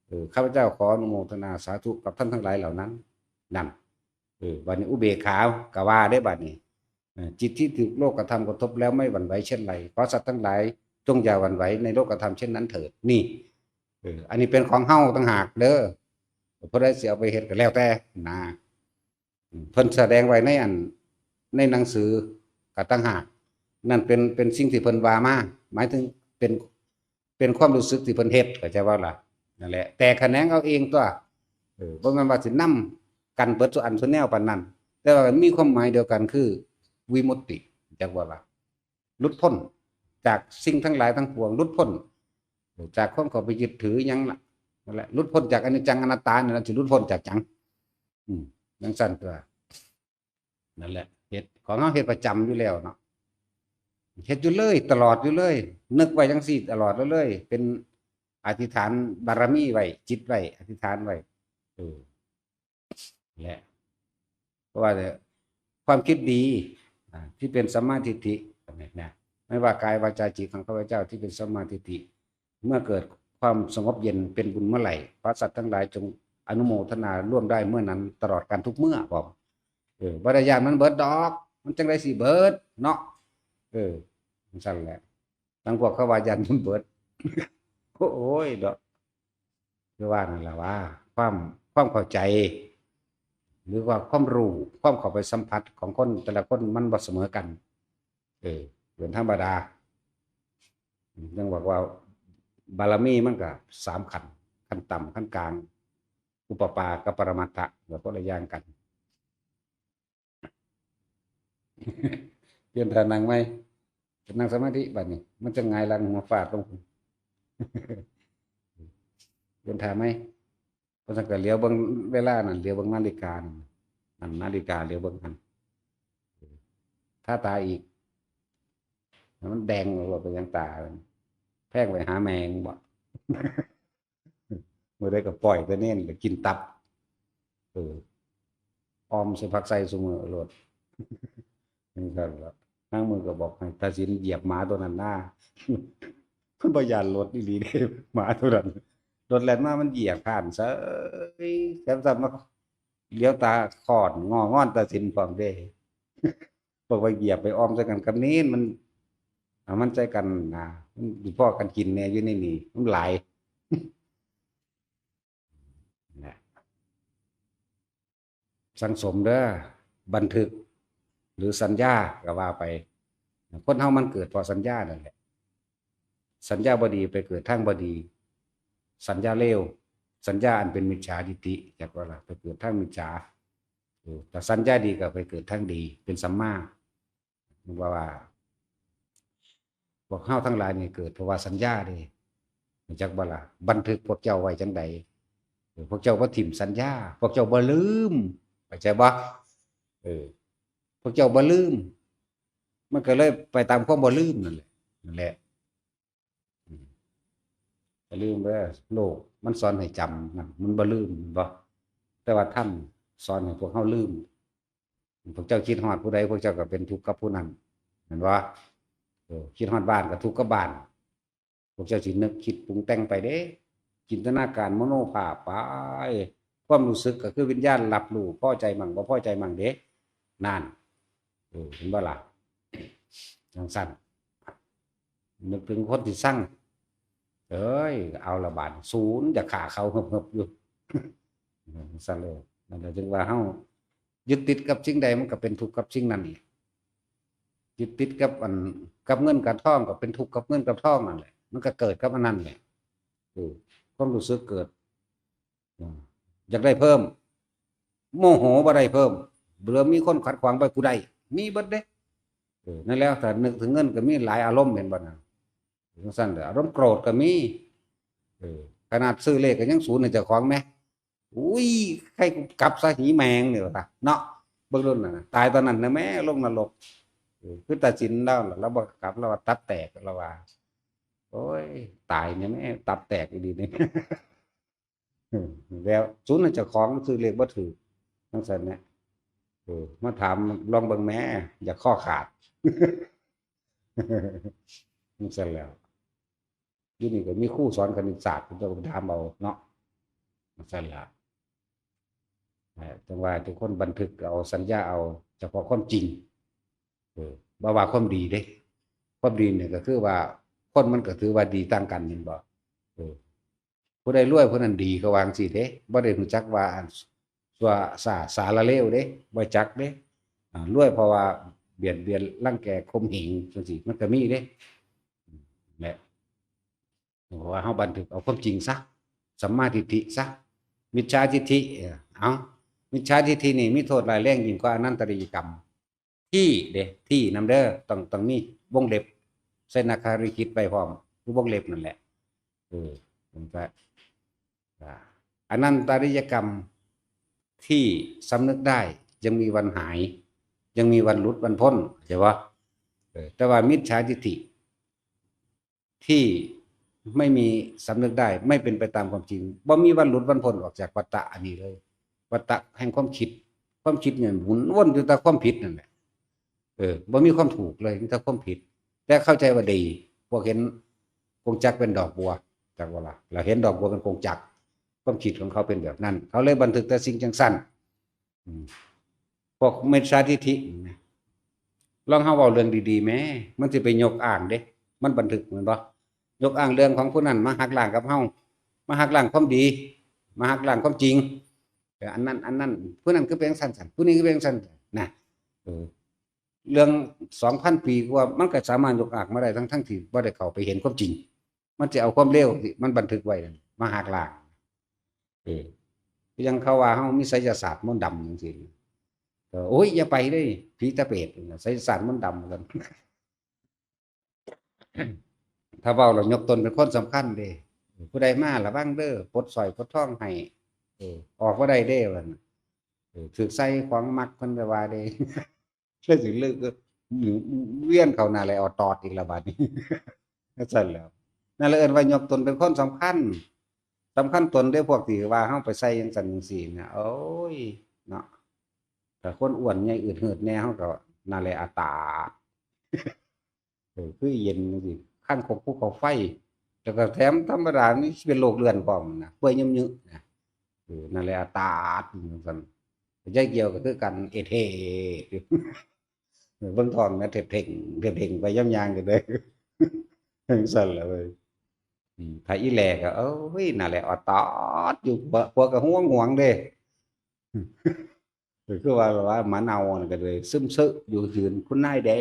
เออ ข้าพเจ้าขออนุโมทนาสาธุกับท่านทั้งหลายเหล่านั้น นั่น เออ บัดนี้อุเบกขา ก็ว่าได้บัดนี้ เออ จิตที่ถูกโลกธรรมกระทบแล้วไม่หวั่นไหวเช่นไร ขอสัตว์ทั้งหลายจงอย่าหวั่นไหวในโลกธรรมเช่นนั้นเถิด นี่ เออ อันนี้เป็นของเฮาต่างหากเด้อ ผู้ใดสิเอาไปเฮ็ดก็แล้วแต่นะ เพิ่นแสดงไว้ในอัน ในหนังสือก็ต่างหาก นั่นเป็น เป็นสิ่งที่เพิ่นว่ามา หมายถึงเป็น เป็นความรู้สึกที่เพิ่นเฮ็ด เข้าใจบ่ล่ะ นั่นแหละ แต่ขะแหนงเอาเองตัว เออ บ่แม่นว่าสินำกันเบิดซุอันซุแนวปานนั้น แต่ว่ามีความหมายเดียวกันคือวิมุตติ จักว่าล่ะ หลุดพ้นจากสิ่งทั้งหลายทั้งปวง หลุดพ้นจากความเข้าไปยึดถือหยังล่ะ นั่นแหละ หลุดพ้นจากอนิจจังอนัตตานี่ล่ะ สิหลุดพ้นจากหยัง อืม จั่งซั่นตัว นั่นแหละ เฮ็ด ของเฮาเฮ็ดประจำอยู่แล้วเนาะ เฮ็ดอยู่เลย ตลอดอยู่เลย นึกไว้จั่งซี้ตลอดเลย เป็นอธิษฐานบารมีไว้ จิตไว้ อธิษฐานไว้ เออ แหละ เพราะว่าความคิดดี อ่า ที่เป็นสัมมาทิฏฐิ นะ ไม่ว่ากายวาจาจิตของข้าพเจ้าที่เป็นสัมมาทิฏฐิ เมื่อเกิดความสงบเย็นเป็นบุญเมื่อไหร่ ขอสัตว์ทั้งหลายจงอนุโมทนาร่วมได้เมื่อนั้นตลอดกาลทุกเมื่อ บอก เออ บ่ได้ย้านมันเบิดดอก มันจั่งใดสิเบิดเนาะ เออ จั่งซั่นแหละ ทั้งพวกเขาว่าย่านมันเบิด โอ้ยดอก คือว่านั่นแหละว่า ความ ความเข้าใจ หรือว่าความรู้ ความเข้าไปสัมผัสของคนแต่ละคนมันบ่เสมอกัน เออ เป็นธรรมดา ยังบอกว่า บารมีมันก็สามขั้น ขั้นต่ำ ขั้นกลาง อุปปากับปรมัตถะ ก็คนละอย่างกัน เปลี่ยนท่านั่งไหม นั่งสมาธิบัดนี้ มันจะหงายหลังหัวฟาดลง เปลี่ยนท่าไหม เพราะฉะนั้นก็เหลียวเบิ่งเวลานั่น เหลียวเบิ่งนาฬิกานั่น นั่นนาฬิกา เหลียวเบิ่งหั่น ทาตาอีก มันแดงเลยว่าเป็นหยังตา แพงไปหาแมงบ่ มื้อใดก็ปล่อยแต่เน้นก็กินตับ เออ ออมใส่ผักใส่ซุมื้อโลด จั่งซั่นล่ะ นางมือก็บอกให้ตาสินเหยียบหมาตัวนั้นหน้า มันบ่ย่านรถอีหลีเด้ หมาตัวนั้น รถแล่นมามันเหยียบผ่านเสย แถมซ้ำมาเหลียวตาขอนงองอนตาสินพร้อมเด้ บอกว่าเหยียบไปออมใส่กันกับเน้น มัน เอามันใส่กันนะ มันอยู่พ้อกันกินแน่อยู่ในนี่ มันหลาย นะ สั่งสมเด้อ บันทึก หรือสัญญาก็ว่าไป คนเฮามันเกิดเพราะสัญญานั่นแหละ สัญญาบ่ดีไปเกิดทางบ่ดี สัญญาเลว สัญญาอันเป็นมิจฉาทิฏฐิ จักว่าล่ะ ไปเกิดทางมิจฉา เออ แต่สัญญาดีก็ไปเกิดทางดี เป็นสัมมา ว่าว่า พวกเฮาทั้งหลายนี่เกิดเพราะว่าสัญญาเด้ รู้จักบ่ล่ะ บันทึกพวกเจ้าไว้จั่งใด เออ พวกเจ้าบ่ถิ่มสัญญา พวกเจ้าบ่ลืม เข้าใจบ่ เออ พวกเจ้าบ่ลืม มันก็เลยไปตามความบ่ลืมนั่นแหละ นั่นแหละ อืม อย่าลืมเด้อ โลกมันสอนให้จำนั่น มันบ่ลืม แม่นบ่ แต่ว่าธรรมสอนให้พวกเฮาลืม พวกเจ้าคิดฮอดผู้ใด พวกเจ้าก็เป็นทุกข์กับผู้นั้น แม่นบ่ เออ คิดฮอดบ้านก็ทุกข์กับบ้าน พวกเจ้าสินึกคิดปรุงแต่งไปเด้ จินตนาการมโนภาพไป ความรู้สึกก็คือวิญญาณรับรู้ พอใจมั่งบ่พอใจมั่งเด้ นั่น เออ เห็นบ่ล่ะ จั่งซั่น นึกถึงคนที่ซัง เอ้ย เอาละบาด ศูนย์อยากฆ่าเขาเหิบๆอยู่ จั่งซั่นเลย นั่นแหละจึงว่าเฮายึดติดกับสิ่งใดมันก็เป็นทุกข์กับสิ่งนั้นอีก ยึดติดกับอัน กับเงินกับทองก็เป็นทุกข์กับเงินกับทองนั่นแหละ มันก็เกิดกับอันนั้นแหละ เออ ความรู้สึกเกิด อืม อยากได้เพิ่ม โมโหบ่ได้เพิ่ม เบื่อมีคนขัดขวางไปกูได้ มีเบิดเด้ เออ นั่นแล้ว ถ้านึกถึงเงินก็มีหลายอารมณ์ เห็นบ่นะ จั่งซั่นเด้อ อารมณ์โกรธก็มี เออ ขนาดซื้อเลขก็ยังศูนย์ให้เจ้าของแหม อุ้ย ใครกูกลับซะหีแมงนี่ว่าซะเนาะ เบิ่งโลดนั่นน่ะ ตายตอนนั้นนะแหม ลงนรก เออ คือตาสินลาวล่ะ ลาวบ่กลับ ลาวว่าตับแตก ลาวว่า โอ้ย ตายเนี่ยแหม ตับแตกอีหลีนี่ อืม แล้วศูนย์ให้เจ้าของซื้อเลขบ่ถืก จั่งซั่นแหละ เออ มาถามลองเบิ่งแหม อยากข้อขาด จั่งซั่นแล้ว อยู่นี่ก็มีครูสอนคณิตศาสตร์ เพิ่นก็ไปถามเอาเนาะ จั่งซั่นล่ะ เอ่อ จั่งว่าทุกคนบันทึกเอา สัญญาเอาเฉพาะความจริง เออ บ่ว่าความดีเด้ ความดีนี่ก็คือว่าคนมันก็ถือว่าดีต่างกัน แม่นบ่ เออ ผู้ใดรวยผู้นั้นดี เขาว่าจั่งซี้เด้ บ่ได้รู้จักว่าอัน ซั่วซ่าสารเลวเด้ บ่จักเด้ อ่า รวยเพราะว่าเบียดเบียนรังแกข่มเหงจั่งซี้ มันก็มีเด้ แหละ เพราะว่าเฮาบันทึกเอาความจริงซะ สัมมาทิฏฐิซะ มิจฉาทิฏฐิ เออ เอา มิจฉาทิฏฐินี่มีโทษร้ายแรงยิ่งกว่าอนันตริยกรรม ที่เด้ ที่นำเด้อ ต้อง ต้องมีวงเล็บ ใส่นักคาริคิดไปพร้อม คือวงเล็บนั่นแหละ เออ มันก็ อ่า อนันตริยกรรมที่สำนึกได้ยังมีวันหาย ยังมีวันหลุดวันพ้น เข้าใจบ่ เออ แต่ว่ามิจฉาทิฏฐิ ที่ไม่มีสำนึกได้ ไม่เป็นไปตามความจริง บ่มีวันหลุดวันพ้นออกจากวัฏฏะอันนี้เลย วัฏฏะแห่งความคิด ความคิดเนี่ยหมุนวนอยู่แต่ความผิดนั่นแหละ เออ บ่มีความถูกเลย มีแต่ความผิด แต่เข้าใจว่าดี พวกเห็นกงจักรเป็นดอกบัว จักบ่ล่ะ แล้วเห็นดอกบัวเป็นกงจักร ความคิดของเขาเป็นแบบนั้น เขาเลยบันทึกแต่สิ่งจั่งซั่น อืม พวกมิจฉาทิฏฐินะ ลองเฮาเว้าเรื่องดีๆแหม มันสิไปยกอ้างเด้ มันบันทึกแม่นบ่ ยกอ้างเรื่องของผู้นั้นมาหักล้างกับเฮา มาหักล้างความดี มาหักล้างความจริง เออ อันนั้น อันนั้น ผู้นั้นคือเป็นจั่งซั่น ผู้นี้คือเป็นจั่งซั่น นะ เออ เรื่องสองพันปีกว่า มันก็สามารถยกอ้างมาได้ ทั้งๆที่บ่ได้เข้าไปเห็นความจริง มันสิเอาความเลวที่มันบันทึกไว้นั่นมาหักล้าง เออ คือจั่งเขาว่าเฮามีไสยศาสตร์มนต์ดำจั่งซี้ ก็ โอ้ย อย่าไปเด้ ผีตาเปรต ไสยศาสตร์มนต์ดำ ว่าซั่น ถ้าเว้าแล้วยกตนเป็นคนสำคัญเด้ ผู้ใดมาระวังเด้อ ปลดสร้อยปลดทองให้ เออ ออกบ่ได้เด้ ว่าซั่น เออ ถืกใส่ของมักเพิ่นก็ว่าเด้ เลยสิเลิก เวียนเข้าหน้าแหละออดตอดอีกแล้วบัดนี้ จั่งซั่นแหล้ว นั่นแหละเอิ้นว่ายกตนเป็นคนสำคัญ สำคัญตนเด้ พวกที่ว่าเฮาไปใส่จั่งซั่นจั่งซี้นะ โอ้ย เนาะ ถ้าคนอ้วนใหญ่อืดหืดแน่ เฮาก็หน้าแหละออดตอด เออ คือเย็นจั่งซี้ คางคกภูเขาไฟ แล้วก็แถมธรรมดานี่เป็นโรคเลื่อนพร้อมนะ เปื่อยเยื้อๆนะ เออ หน้าแหละออดตอดจั่งซั่น ยายเกี่ยวก็คือกัน เอเท่ เออ เบิ่งท้องนะ เท็ดเท็ง เท็ดเท็งไปย่ำยางก็ได้ จั่งซั่นแหละเว้ย อืม ถ้าอีแหล่ก็ เอ้ย หน้าแหละออดตอดอยู่ ผัว ผัวก็ห่วงห่วงเด้ ก็คือว่า ว่าหมาเน่านั่นก็เลย ซึมเซอะอยู่หืน คุณนายเด้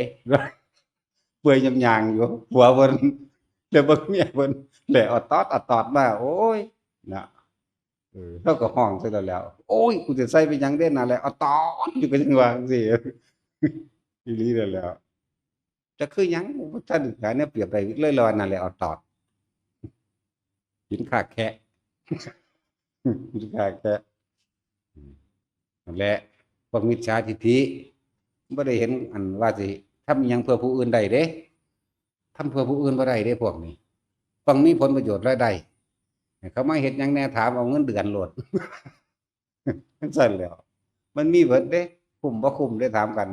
เปื่อยย่ำยางอยู่ ผัวเพิ่น แล้วเบิ่งเมียเพิ่น แหละออดตอด ออดตอดมา โอ้ย นะ เออ เฮาก็ฮ้องใส่แล้วแหล้ว โอ้ย กูสิใส่ไปหยังเด้ หน้าแหละออดตอดอยู่ ก็จั่งว่าจั่งซี้ อีหลีแล้วแหล้ว จะคือหยัง บ่ทันหาแนวเปรียบได้เลย แล้วว่าหน้าแหละออดตอด กินค่าแคะ กินค่าแคะ นั่นแหละ พวกมิจฉาทิฏฐิ บ่ได้เห็นอันว่าสิทำอิหยังเพื่อผู้อื่นได้เด้ ทำเพื่อผู้อื่นบ่ได้เด้พวกนี้ ต้องมีผลประโยชน์รายได้ เขามาเฮ็ดหยังแหน่ ถามเอาเงินเดือนโลด จั่งซั่นแหล้ว มันมีเบิดเด้ คุ้มบ่คุ้มเด้ ถามกัน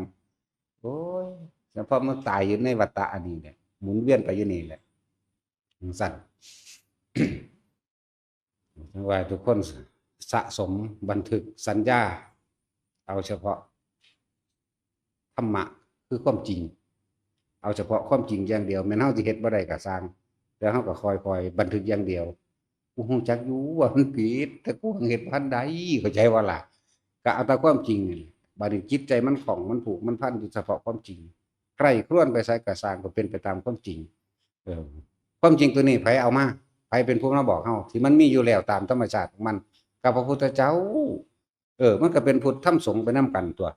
โอ้ย เฉพาะมันตายอยู่ในวัฏฏะอันนี้แหละ หมุนเวียนไปอยู่นี่แหละ จั่งซั่น จั่งว่าทุกคนสะสมบันทึกสัญญา เอาเฉพาะธรรมะคือความจริง เอาเฉพาะความจริงอย่างเดียว แม้นเฮาสิเฮ็ดบ่ได้ก็ซ่าง แต่เฮาก็ค่อยๆบันทึกอย่างเดียว กูฮู้จักอยู่ว่ามันผิด แต่กูยังเฮ็ดบ่ทันได้ เข้าใจบ่ล่ะ ก็เอาแต่ความจริงนี่ บัดนี้จิตใจมันคล่อง มันผูก มันพันอยู่เฉพาะความจริง ใคร่ครวญไปไสก็ซ่าง ก็เป็นไปตามความจริง เออ ความจริงตัวนี้ไผเอามา ไผเป็นผู้มาบอกเฮา ที่มันมีอยู่แล้วตามธรรมชาติของมัน ก็พระพุทธเจ้า เออ มันก็เป็นพุทธธรรมสงฆ์ไปนำกันตั๊ว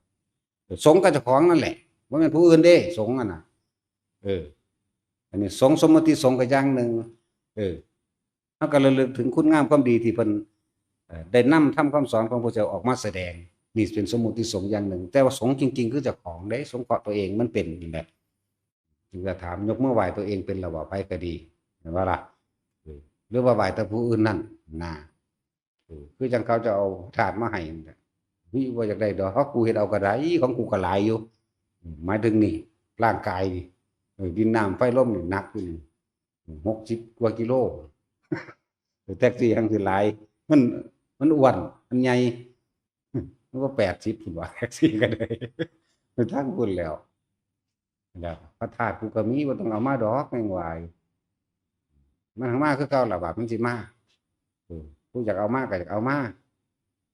เออ สงฆ์ก็เจ้าของนั่นแหละ บ่แม่นผู้อื่นเด้ สงฆ์นั่นน่ะ เออ อันนี้สงฆ์ สมมุติสงฆ์ก็อย่างหนึ่ง เออ เฮาก็ระลึกถึงคุณงามความดีที่เพิ่น เอ่อ ได้นำธรรมคำสอนของพระเจ้าออกมาแสดง นี่เป็นสมมุติสงฆ์อย่างหนึ่ง แต่ว่าสงฆ์จริงๆคือเจ้าของเด้ สงเคราะห์ตัวเองมันเป็นนั่นแหละ จึงจะถาม ยกมือไหว้ตัวเองเป็นแล้วบ่ ไผก็ดี แม่นบ่ล่ะ เออ หรือว่าไหว้แต่ผู้อื่นนั่นนะ เออ คือจั่งเขาจะเอาธาตุมาให้นั่นแหละ เฮ้ย บ่อยากได้ดอก กูเฮ็ดเอาก็ได้ ของกูก็หลายอยู่ อืม หมายถึงนี่ ร่างกายนี่ เออ ดินน้ำไฟลมนี่หนักอยู่นี่ หกสิบกว่ากิโล เออ แท็กซี่แฮ่งสิหลาย มัน มันอ้วน มันใหญ่ มันก็แปดสิบพุ้นว่า แท็กซี่ก็ได้ ไปทางพุ้นแล้ว แล้วพระธาตุกูก็มี บ่ต้องเอามาดอก แม่งว่า มันหังมาคือเก่าล่ะ บาดมันสิมา เออ ผู้อยากเอามาก็อยากเอามา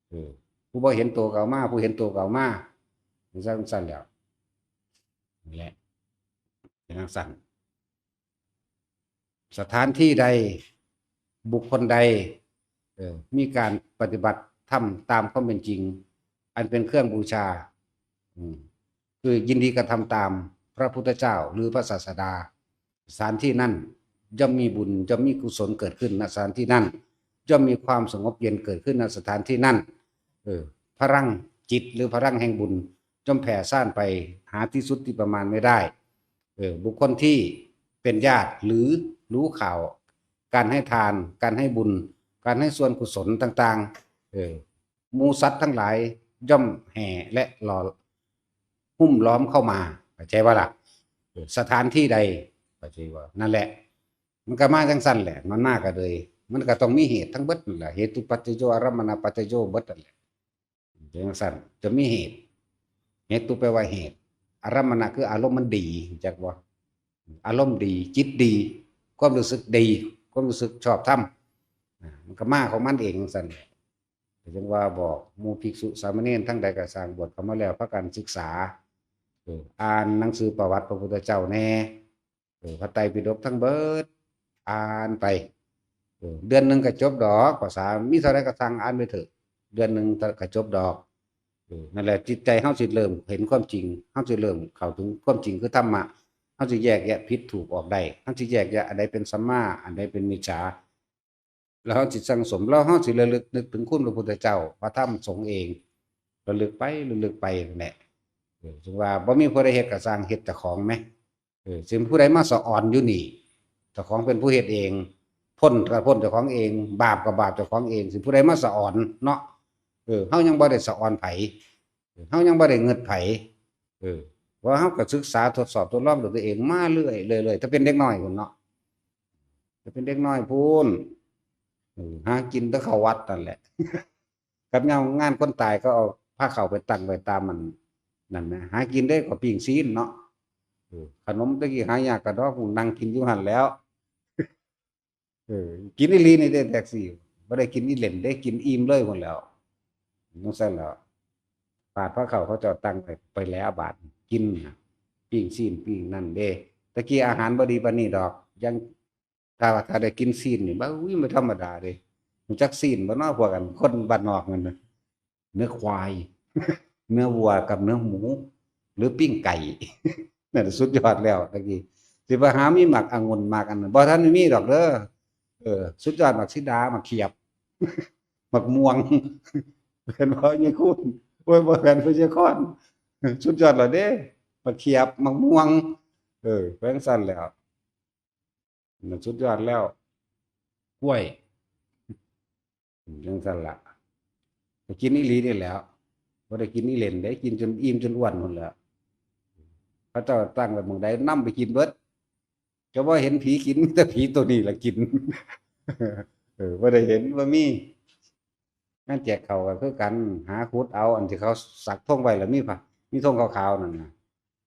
เออ ผู้บ่เห็นโตก็เอามา ผู้เห็นโตก็เอามา จั่งซั่น จั่งซั่นแหล้ว นั่นแหละ เป็นจั่งซั่น สถานที่ใด บุคคลใด เออ มีการปฏิบัติธรรมตามความเป็นจริง อันเป็นเครื่องบูชา อืม คือยินดีกระทำตามพระพุทธเจ้าหรือพระศาสดา สถานที่นั่นย่อมมีบุญ ย่อมมีกุศลเกิดขึ้น ณ สถานที่นั่น ย่อมมีความสงบเย็นเกิดขึ้น ณ สถานที่นั่น เออ พลังจิตหรือพลังแห่งบุญย่อมแผ่ซ่านไปหาที่สุดที่ประมาณไม่ได้ เออ บุคคลที่เป็นญาติหรือรู้ข่าว การให้ทาน การให้บุญ การให้ส่วนกุศลต่างๆ เออ หมู่สัตว์ทั้งหลายย่อมแห่และหล่อ หุ้มล้อมเข้ามา เข้าใจบ่ล่ะ เออ สถานที่ใด เข้าใจบ่ นั่นแหละ มันก็มาจั่งซั่นแหละ มันมาก็เลย มันก็ต้องมีเหตุทั้งเบิดนั่นแหละ เหตุปัจจโย อารัมมณปัจจโยเบิดนั่นแหละ จั่งซั่น จะมีเหตุ เหตุแปลว่าเหตุ อารัมมณะคืออารมณ์มันดี รู้จักบ่? อารมณ์ดี จิตดี ความรู้สึกดี ความรู้สึกชอบธรรม อ่า มันก็มาของมันเองจั่งซั่นแหละ ก็จั่งว่าบอกหมู่ภิกษุสามเณรทั้งใดก็ซ่าง บวชเข้ามาแล้วพากันศึกษา เออ อ่านหนังสือประวัติพระพุทธเจ้าแน่ เออ พระไตรปิฎกทั้งเบิด อ่านไป เออ เดือนหนึ่งก็จบดอก ภาษา มีเท่าใดก็ซ่างอ่านไปเถอะ เดือนหนึ่งก็จบดอก เออ นั่นแหละ จิตใจเฮาสิเริ่มเห็นความจริง เฮาสิเริ่มเข้าถึงความจริงคือธรรมะ เฮาสิแยกแยะผิดถูกออกได้ เฮาสิแยกแยะอันใดเป็นสัมมา อันใดเป็นมิจฉา แล้วเฮาสิสั่งสม แล้วเฮาสิระลึกนึกถึงคุณพระพุทธเจ้า พระธรรมสงฆ์เอง ระลึกไป ระลึกไปนั่นแหละ เออ จั่งว่าบ่มีผู้ใดเฮ็ดก็ซ่าง เฮ็ดเจ้าของแหม เออ สิผู้ใดมาสะออนอยู่นี่ เจ้าของเป็นผู้เฮ็ดเอง พ้นก็พ้นเจ้าของเอง บาปก็บาปเจ้าของเอง สิผู้ใดมาสะออนเนาะ เออ เฮายังบ่ได้สะออนไผ เออ เฮายังบ่ได้เงิดไผ เออ ว่าเฮาก็ศึกษาทดสอบทดลองด้วยตัวเองมาเรื่อย เรื่อย เรื่อย แต่เป็นเด็กน้อยพู้นเนาะ แต่เป็นเด็กน้อยพู้น เออ หากินแต่เข้าวัดนั่นแหละ กับงาน งานคนตายก็เอาพาข้าวไปตั้งไว้ตามมันนั่นนะ หากินได้ก็ปิ้งซี้นเนาะ เออ ขนมตะกี้หายากกะดอก นั่งกินอยู่หั่นแหล้ว เออ กินอีหลีนี่เด้ แท็กซี่ บ่ได้กินอีเล่นเด้ กินอิ่มเลยพู้นแหล้ว จั่งซั่นแหล้ว บาดพาข้าวเขาเจ้าตั้งไว้ ไปแล้วบาดกินน่ะ ปิ้งซี้นปิ้งนั่นเด้ ตะกี้อาหารบ่ดีปานนี้ดอก ยัง ถ้าว่า ถ้าได้กินซี้นนี่ บ้า อุ้ย บ่ธรรมดาเด้ รู้จักซี้นบ่เนาะ พวกอันคนบ้านนอกนั่นน่ะ เนื้อควาย เนื้อวัวกับเนื้อหมู หรือปิ้งไก่ นั่นสุดยอดแล้วตะกี้ สิไปหามีหมากองุ่นหมากอันนั้น บ่ทันมีดอกเด้อ เออ สุดยอดหมากสีดา หมากเขียบ หมากม่วง แม่นบ่ยายคุณ โอ้ย บ่แม่น บ่ยายคอน สุดยอดแล้วเด้ หมากเขียบ หมากม่วง เออ ไปจั่งซั่นแหล้ว นั่นสุดยอดแล้ว กล้วย จั่งซั่นล่ะ ก็กินอีหลีนี่แหล้ว บ่ได้กินอีเล่นเด้ กินจนอิ่มจนอ้วนพู้นแหล้ว เขาเจ้าตั้งไว้หม่องใดนำไปกินเบิด เจ้าบ่เห็นผีกิน มีแต่ผีตัวนี้ล่ะกิน เออ บ่ได้เห็น บ่มี งานแจกข้าวก็คือกัน หาขุดเอาอันที่เขาสักธงไว้แล้วมีผ้า มีธงขาวๆนั่นน่ะ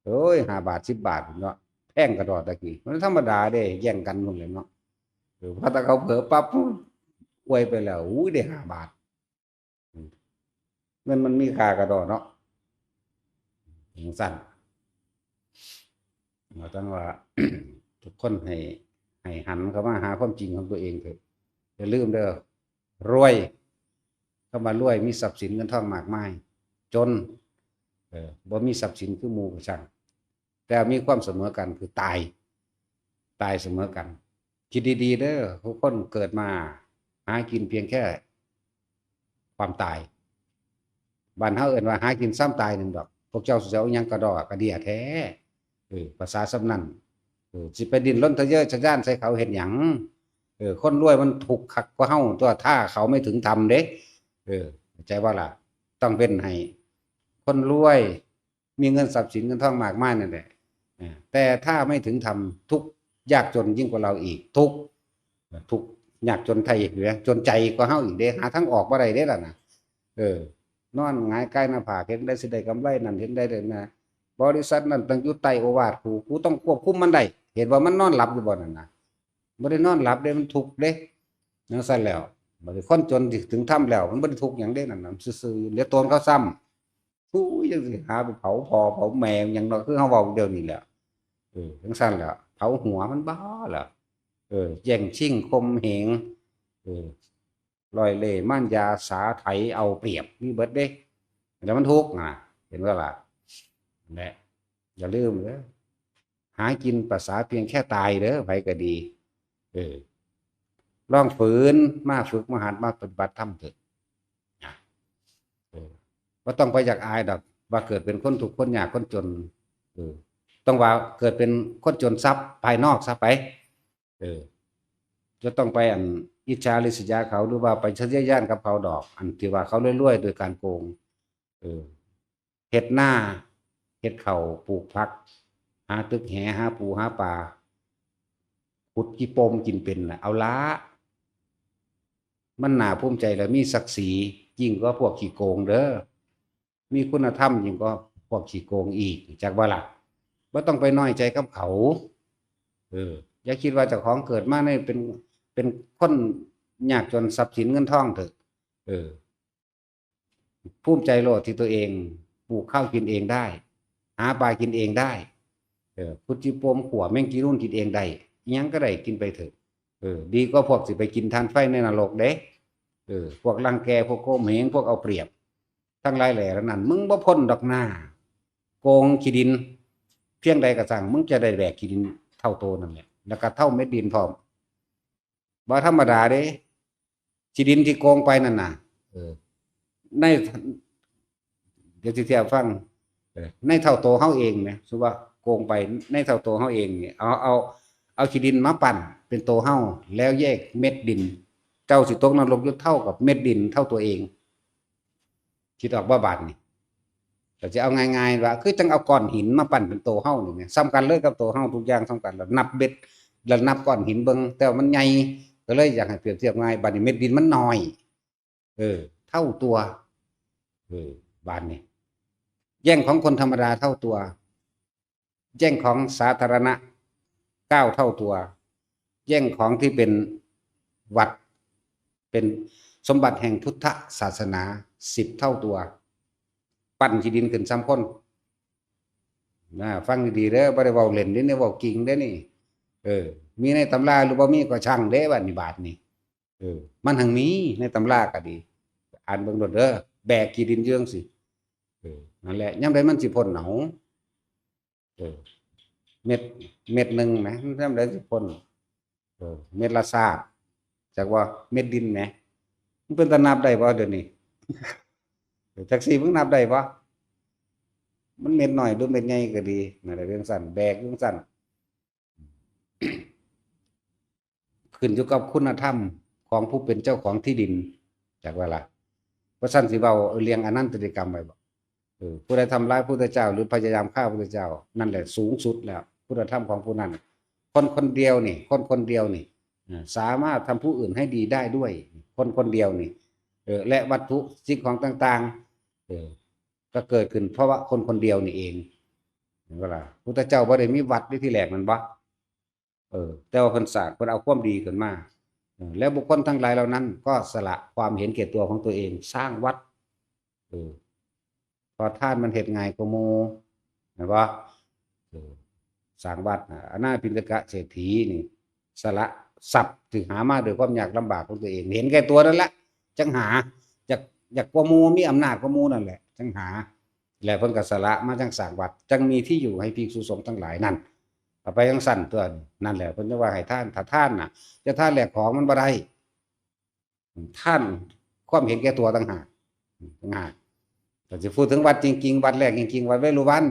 โอ้ย ห้าบาท สิบบาทเนาะ แพงกะดอตะกี้ มันธรรมดาเด้ แย่งกันพู้นแหละเนาะ เออ พอแต่เขาเผลอปั๊บ อวยไปแล้ว อุ้ย ได้ห้าบาท เงินมันมีค่ากะดอเนาะ จั่งซั่น เราต้องว่า ทุกคนให้ ให้หันเข้ามาหาความจริงของตัวเองเถอะ อย่าลืมเด้อ รวย คำว่ารวยมีทรัพย์สินเงินทองมากมาย จน เออ บ่มีทรัพย์สินคือหมู่ก็ช่าง แต่มีความเสมอกันคือตาย ตายเสมอกัน คิดดีๆเด้อ ทุกคนเกิดมาหากินเพียงแค่ความตาย บ้านเฮาเอิ้นว่าหากินซ้ำตายนั่นดอก พวกเจ้าสิเอาหยังกะด้อกะเดี้ยแท้ เออ ภาษาส่ำนั้น เออ สิไปดิ้นรนทะเยอทะยานใส่เขาเฮ็ดหยัง เออ คนรวยมันทุกข์คักกว่าเฮาตั๊ว ถ้าเขาไม่ถึงธรรมเด้ เออ เข้าใจบ่ล่ะ ต้องเว้นให้ คนรวย มีเงินทรัพย์สินเงินทองมากมายนั่นแหละ อ่า แต่ถ้าไม่ถึงธรรม ทุกข์ยากจนยิ่งกว่าเราอีก ทุกข์ ทุกข์ยากจนไทยอยู่นะ จนใจกว่าเฮาอีกเด้ หาทางออกบ่ได้เด้ล่ะนะ เออ นอนหงายกายหน้าผาก เฮ็ดได้สิได้กำไรนั่น เฮ็ดได้เลยนะ บริษัทนั่นต้องอยู่ใต้โอวาทกู กูต้องควบคุมมันได้ เห็นว่ามันนอนหลับอยู่บ่นั่นนะ บ่ได้นอนหลับเด้ มันทุกข์เด้ จั่งซั่นแล้ว บัดนี้คนจนที่ถึงธรรมแล้ว มันบ่ได้ทุกข์หยังเด้นั่นน่ะ ซื่อๆ เหลือตนเขาซ้ำ อู้ย จั่งสิหาไปเผาพ่อเผาแม่หยังเนาะ คือเฮาเว้าเดี๋ยวนี้แหละ เออ จั่งซั่นแหละ เผาหัวมันบ้าล่ะ เออ แย่งชิงข่มเหง เออ ล่อยเล่ห์ม่านยาสาไถเอาเปรียบ มีเบิดเด้ แล้วมันทุกข์นะ เห็นบ่ล่ะ นั่นแหละ อย่าลืมเด้อ หากินประสาเพียงแค่ตายเด้อ ไผก็ดี เออ ลองฝืนมาฝึกมาหัดมาปฏิบัติธรรมเถอะ นะ เออ บ่ต้องไปอยากอายดอก ว่าเกิดเป็นคนทุกข์คนยากคนจน เออ ต้องว่าเกิดเป็นคนจนทรัพย์ภายนอกซะไป เออ จะต้องไปอันอิจฉาริษยาเขา หรือว่าไปทะเยอทะยานกับเขาดอก อันที่ว่าเขารวยๆโดยการโกง เออ เฮ็ดนา เฮ็ดข้าว ปลูกผัก หาตึกแห หาปูหาปลา ขุดขี้โปมกินเป็นน่ะ เอาละ มันน่าภูมิใจและมีศักดิ์ศรี ยิ่งกว่าพวกขี้โกงเด้อ มีคุณธรรมยิ่งกว่า พวกขี้โกงอีก จักว่าล่ะ บ่ต้องไปน้อยใจกับเขา เออ อย่าคิดว่าเจ้าของเกิดมาในเป็น เป็นคนยากจนทรัพย์สินเงินทองเถอะ เออ ภูมิใจโลดที่ตัวเองปลูกข้าวกินเองได้ หาปลากินเองได้ เออ ขุดขี้โปมขั่วแมงจีนูนกินเองได้ อิหยังก็ได้กินไปเถอะ เออ ดีกว่าพวกสิไปกินถ่านไฟในนรกเด้ เออ พวกรังแก พวกข่มเหง พวกเอาเปรียบ ทั้งหลายแหล่เหล่านั้น มึงบ่พ้นดอกหน้า โกงขี้ดิน เพียงใดก็ช่าง มึงจะได้แบกขี้ดินเท่าโตนั่นแหละ แล้วก็เท่าเม็ดดินพร้อม บ่ธรรมดาเด้ ขี้ดินที่โกงไปนั่นน่ะ เออ ใน เดี๋ยวสิเทียบฟัง เออ ในเท่าโตเฮาเองนะ สมมุติว่าโกงไปในเท่าโตเฮาเองนี่ เอา เอา เอาขี้ดินมาปั้นเป็นโตเฮา แล้วแยกเม็ดดิน เจ้าสิตกนรกอยู่เท่ากับเม็ดดินเท่าตัวเอง คิดออกบ่บาดนี่ ก็จะเอาง่ายๆว่า คือจั่งเอาก้อนหินมาปั้นเป็นโตเฮานี่แหม ส่ำกันเลยกับโตเฮา ทุกอย่างส่ำกัน แล้วนับเม็ด แล้วนับก้อนหินเบิ่ง แต่ว่ามันใหญ่ ก็เลยอยากให้เปรียบเทียบง่าย บาดนี้เม็ดดินมันน้อย เออ เท่าตัว เออ บาดนี้ แย่งของคนธรรมดาเท่าตัว แย่งของสาธารณะเก้าเท่าตัว แย่งของที่เป็นวัตร เป็นสมบัติแห่งพุทธศาสนาสิบเท่าตัว ปั้นขี้ดินขึ้นซ้ำคน นะ ฟังดีๆเด้อ บ่ได้เว้าเล่นเด้ นี่เว้าจริงเด้นี่ เออ มีในตำราหรือบ่มีก็ช่างเด้ บาดนี้ บาดนี้ เออ มันหังมีในตำราก็ดี อ่านเบิ่งโลดเด้อ แบกขี้ดินอยู่จั่งซี้ เออ นั่นแหละ ยามใดมันสิพ้นเอา เออ เม็ด เม็ดหนึ่งนะ ยามใดสิพ้น เออ เม็ดละซาบ จักว่าเม็ดดินแหม มันเป็นตานับได้บ่เดี๋ยวนี้ เออ จักสิมึงนับได้บ่ มันเม็ดน้อยหรือเม็ดใหญ่ก็ดี นั่นแหละ เรื่องสั้น แบกเรื่องสั้น ขึ้นอยู่กับคุณธรรมของผู้เป็นเจ้าของที่ดิน จักว่าล่ะ เพราะฉะนั้นสิเว้าเรื่องอนันตริยกรรมไว้บ่ เออ ผู้ใดทำร้ายพุทธเจ้า หรือพยายามฆ่าพุทธเจ้า นั่นแหละสูงสุดแล้ว คุณธรรมของผู้นั้น คนคนเดียวนี่ คนคนเดียวนี่ อ่า สามารถทำผู้อื่นให้ดีได้ด้วย คนคนเดียวนี่ เออ และวัตถุสิ่งของต่างๆ เออ ก็เกิดขึ้นเพราะว่าคนคนเดียวนี่เอง เห็นบ่ล่ะ พุทธเจ้าบ่ได้มีวัดในที่แรก แม่นบ่ เออ แต่ว่าเพิ่นสร้าง เพิ่นเอาความดีขึ้นมา เออ แล้วบุคคลทั้งหลายเหล่านั้นก็สละความเห็นแก่ตัวของตัวเองสร้างวัด เออ เพราะทานมันเฮ็ดง่ายกว่าหมู่ แม่นบ่ เออ สร้างวัดน่ะ อนาถปิณฑกเศรษฐีนี่ สละทรัพย์ที่หามาด้วยความยากลำบากของตัวเอง เห็นแก่ตัวนั่นแหละ จั่งหา อยาก อยากกว่าหมู่ มีอำนาจกว่าหมู่นั่นแหละ จั่งหา แล้วเพิ่นก็สละมาจั่งสร้างวัด จั่งมีที่อยู่ให้ภิกษุสงฆ์ทั้งหลายนั่น เอาไปจั่งซั่นตั๊ว นั่นแหละ เพิ่นจะว่าให้ทาน ถ้าทานน่ะ จะทานแลกของมันบ่ได้ ทานความเห็นแก่ตัวต่างหาก ต่างหาก แต่สิพูดถึงวัดจริงๆ วัดแรกจริงๆ วัดเวฬุวัน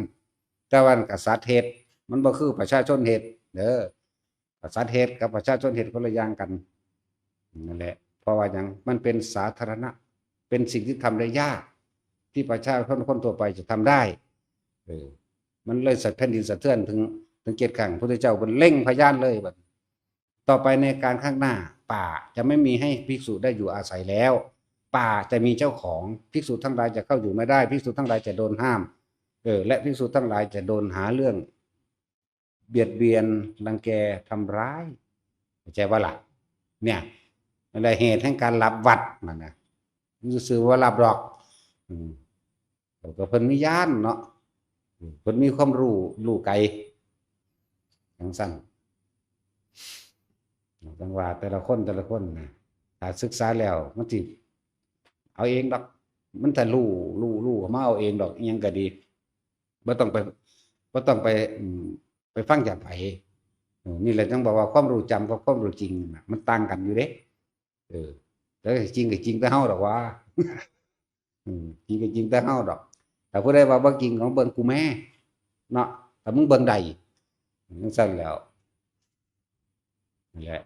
แต่ว่าก็สัตว์เฮ็ด มันบ่คือประชาชนเฮ็ดเด้อ สัตว์เฮ็ดกับประชาชนเฮ็ดคนละอย่างกัน นั่นแหละ เพราะว่าหยัง มันเป็นสาธารณะ เป็นสิ่งที่ทำได้ยาก ที่ประชาชนคนทั่วไปจะทำได้ เออ มันเลยสั่นแผ่นดินสะเทือนถึง ถึงเจ็ดครั้ง พุทธเจ้าเพิ่นเล็งพยานเลยบัด ต่อไปในกาลข้างหน้า ป่าจะไม่มีให้ภิกษุได้อยู่อาศัยแล้ว ป่าจะมีเจ้าของ ภิกษุทั้งหลายจะเข้าอยู่ไม่ได้ ภิกษุทั้งหลายจะโดนห้าม เออ และภิกษุทั้งหลายจะโดนหาเรื่องเบียดเบียน รังแก ทำร้าย เข้าใจบ่ล่ะ เนี่ย นั่นแหละเหตุแห่งการลับวัดนั่นนะ มันซื่อๆ ว่าลับดอก อืม แล้วก็เพิ่นมีญาณเนาะ อืม เพิ่นมีความรู้ รู้ไกล จั่งซั่น จั่งว่าแต่ละคน แต่ละคนนะ ถ้าศึกษาแล้ว มันสิเอาเองดอก มันถ้ารู้ รู้ รู้ มาเอาเองดอก อิหยังก็ดี บ่ต้องไป บ่ต้องไป อืม ไปฟังจากไผ อืม นี่แหละจั่งบอกว่าความรู้จำกับความรู้จริงน่ะ มันต่างกันอยู่เด้ เออ แต่จริงก็จริงแต่เฮาดอกว่า อืม จริงก็จริงแต่เฮาดอก ถ้าผู้ใดว่าบ่จริง ของเบิ่งกูแม่ เนาะ ถ้ามึงเบิ่งได้ จั่งซั่นแล้ว นั่นแหละ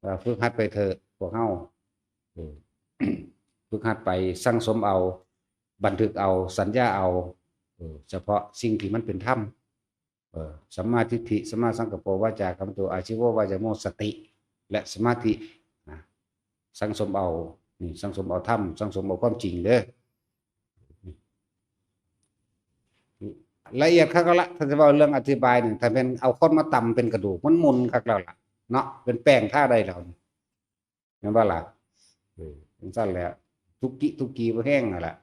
ว่าฝึกหัดไปเถอะ พวกเฮา เออ ฝึกหัดไป สั่งสมเอา บันทึกเอา สัญญาเอา เออ เฉพาะสิ่งที่มันเป็นธรรม เออ สัมมาทิฏฐิ สัมมาสังกัปโป วาจากัมโต อาชีโว วายาโม สติ และสมาธิ นะ สั่งสมเอา นี่ สั่งสมเอาธรรม สั่งสมเอาความจริงเด้อ ละเอียดคักละ ถ้าจะเว้าเรื่องอธิบายนี่ ถ้าเป็นเอาคนมาตำเป็นกระดูก มันหมุนคักแล้วล่ะ เนาะ เป็นแป้งทาได้แล้วนี่ แม่นบ่ล่ะ? เออ จั่งซั้นแหละ ทุกกิ ทุกกีบ่แฮงนั่นล่ะ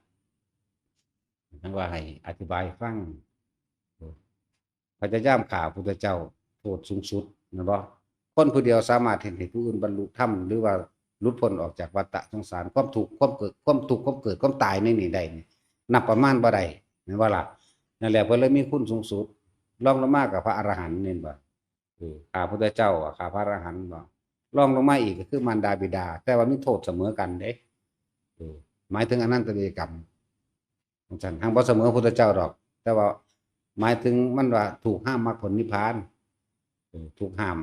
จั่งว่าให้อธิบายฟัง เออ พยายามฆ่าพุทธเจ้า โทษสูงสุด แม่นบ่? คนผู้เดียวสามารถเฮ็ดให้ผู้อื่นบรรลุธรรม หรือว่าหลุดพ้นออกจากวัฏฏะสงสาร ความทุกข์ ความเกิด ความทุกข์ ความเกิด ความตายในนี่ได้นี่ นับประมาณบ่ได้ แม่นบ่ล่ะ? นั่นแหละ เพิ่นเลยมีคุณสูงสุด รองลงมาก็พระอรหันต์ แม่นบ่? เออ ฆ่าพุทธเจ้าอะ ฆ่าพระอรหันต์บ่ รองลงมาอีกก็คือมารดาบิดา แต่ว่ามีโทษเสมอกันเด้ เออ หมายถึงอนันตริยกรรม จั่งซั้น หั้งบ่เสมอพุทธเจ้าดอก แต่ว่าหมายถึงมันว่าถูกห้ามมรรคผลนิพพาน เออ ถูกห้าม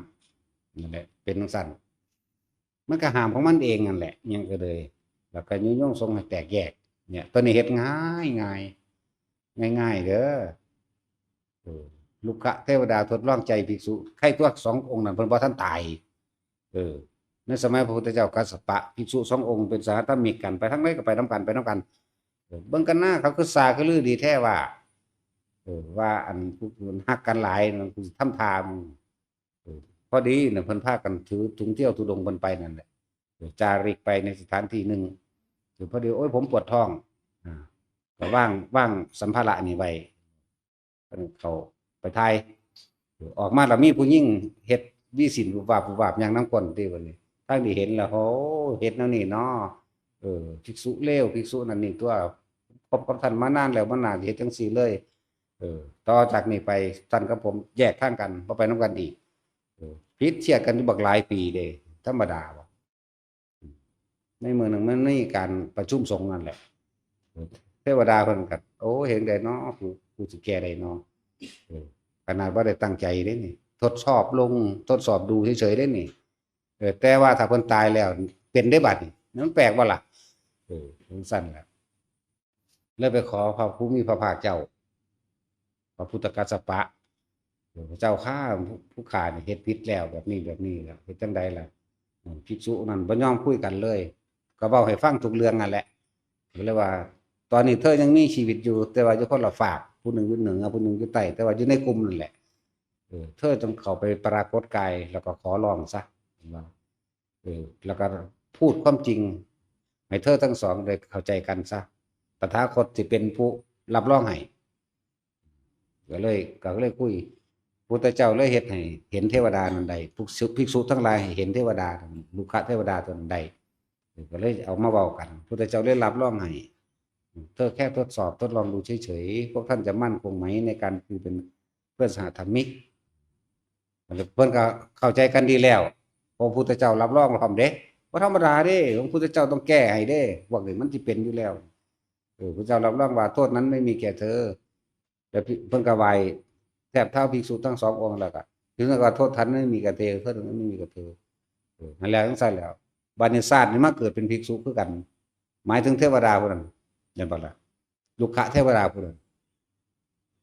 นั่นแหละ เป็นจั่งซั้น มันก็ห้ามของมันเองนั่นแหละ อิหยังก็เลย แล้วก็ยุยงส่งให้แตกแยก เนี่ย ตัวนี้เฮ็ดง่าย ง่าย ง่ายๆ เด้อ เออ รุกขะเทวดาทดลองใจภิกษุ ใครตัวสององค์นั้นเพิ่นบ่ทันตาย เออ ในสมัยพระพุทธเจ้ากัสสปะ ภิกษุสององค์เป็นสหธรรมิกกัน ไปทางใดก็ไปนำกัน ไปนำกัน เออ เบิ่งกันหน้า เขาคือซ่าคือลือดีแท้ว่า เออ ว่าอันผู้ฮักกันหลายนั่น กูสิทำทามึง เออ พอดีน่ะ เพิ่นพากันถือถุงเที่ยวธุดงค์เพิ่นไปนั่นแหละ เออ จาริกไปในสถานที่หนึ่ง เออ พอดี โอ้ย ผมปวดท้อง อ่า ก็วาง วางสัมภาระนี่ไว้ เพิ่นเข้าไปถ่าย เออ ออกมาแล้วมีผู้หญิงเฮ็ดวีสินวุบวาบวุบวาบย่างนำก้นติ บัดนี้ ทางนี้เห็นแล้ว โอ้ เฮ็ดแนวนี้เนาะ เออ ภิกษุเลว ภิกษุนั่นนี่ตัว คบกับท่านมานานแล้ว มันน่าสิเฮ็ดจั่งซี้เลย เออ ต่อจากนี้ไปท่านกับผมแยกทางกัน บ่ไปนำกันอีก เออ ผิดเสียดกันอยู่บักหลายปีเด้ ธรรมดาบ่ ในมื้อหนึ่งมันมีการประชุมสงฆ์นั่นแหละ เทวดาเพิ่นก็ โอ้ เฮ็ดจั่งใดน้อ กู กูสิแก้ได้น้อ เออ ขนาดบ่ได้ตั้งใจเด้นี่ ทดสอบลง ทดสอบดูเฉยๆ เด้นี่ เออ แต่ว่าถ้าเพิ่นตายแล้ว เป็นได้บัดนี่ มันแปลกบ่ล่ะ? เออ จั่งซั้นล่ะ เลยไปขอพระผู้มีพระภาคเจ้า พระพุทธกัสสปะ เออ พระเจ้าข้า ผู้ ผู้ข้านี่เฮ็ดผิดแล้ว แบบนี้ แบบนี้แล้ว เฮ็ดจั่งใดล่ะ? อืม ภิกษุนั่นบ่ยอมคุยกันเลย ก็เว้าให้ฟังทุกเรื่องนั่นแหละ ก็เลยว่า ตอนนี้เธอยังมีชีวิตอยู่ แต่ว่าอยู่คนละฟาก ผู้หนึ่งอยู่เหนือ ผู้หนึ่งอยู่ใต้ แต่ว่าอยู่ในกลุ่มนั่นแหละ เออ เธอจงเข้าไปปรากฏกาย แล้วก็ขอร้องซะ ว่า เออ แล้วก็พูดความจริง ให้เธอทั้งสองได้เข้าใจกันซะ ตถาคตสิเป็นผู้รับรองให้ ก็เลย ก็เลยคุย พุทธเจ้าเลยเฮ็ดให้เห็นเทวดานั่นได้ ภิกษุ ภิกษุทั้งหลายให้เห็นเทวดา รุกขะเทวดาตัวนั้นได้ ก็เลยเอามาเว้ากัน พุทธเจ้าเลยรับรองให้ เธอแค่ทดสอบทดลองดูเฉยๆ พวกท่านจะมั่นคงไหมในการคือเป็นเพื่อนสหธรรมิก เพิ่นก็เข้าใจกันดีแล้ว พระพุทธเจ้ารับรองพร้อมเด้ บ่ธรรมดาเด้ พระพุทธเจ้าต้องแก้ให้เด้ พวกนี้มันสิเป็นอยู่แล้ว เออ พระเจ้ารับรองว่าโทษนั้นไม่มีแก่เธอ แต่พิ- เพิ่นก็ไหว้แทบเท้าภิกษุทั้งสององค์แล้วก็ ถึงว่าโทษนั้นไม่มีแก่เธอ โทษนั้นไม่มีแก่เธอ เออ นั่นแหละ จั่งซั้นแล้ว บัดนี้ชาตินี้มาเกิดเป็นภิกษุคือกัน หมายถึงเทวดาผู้นั้น เห็นบ่ล่ะ? รุกขะเทวดาผู้นั้น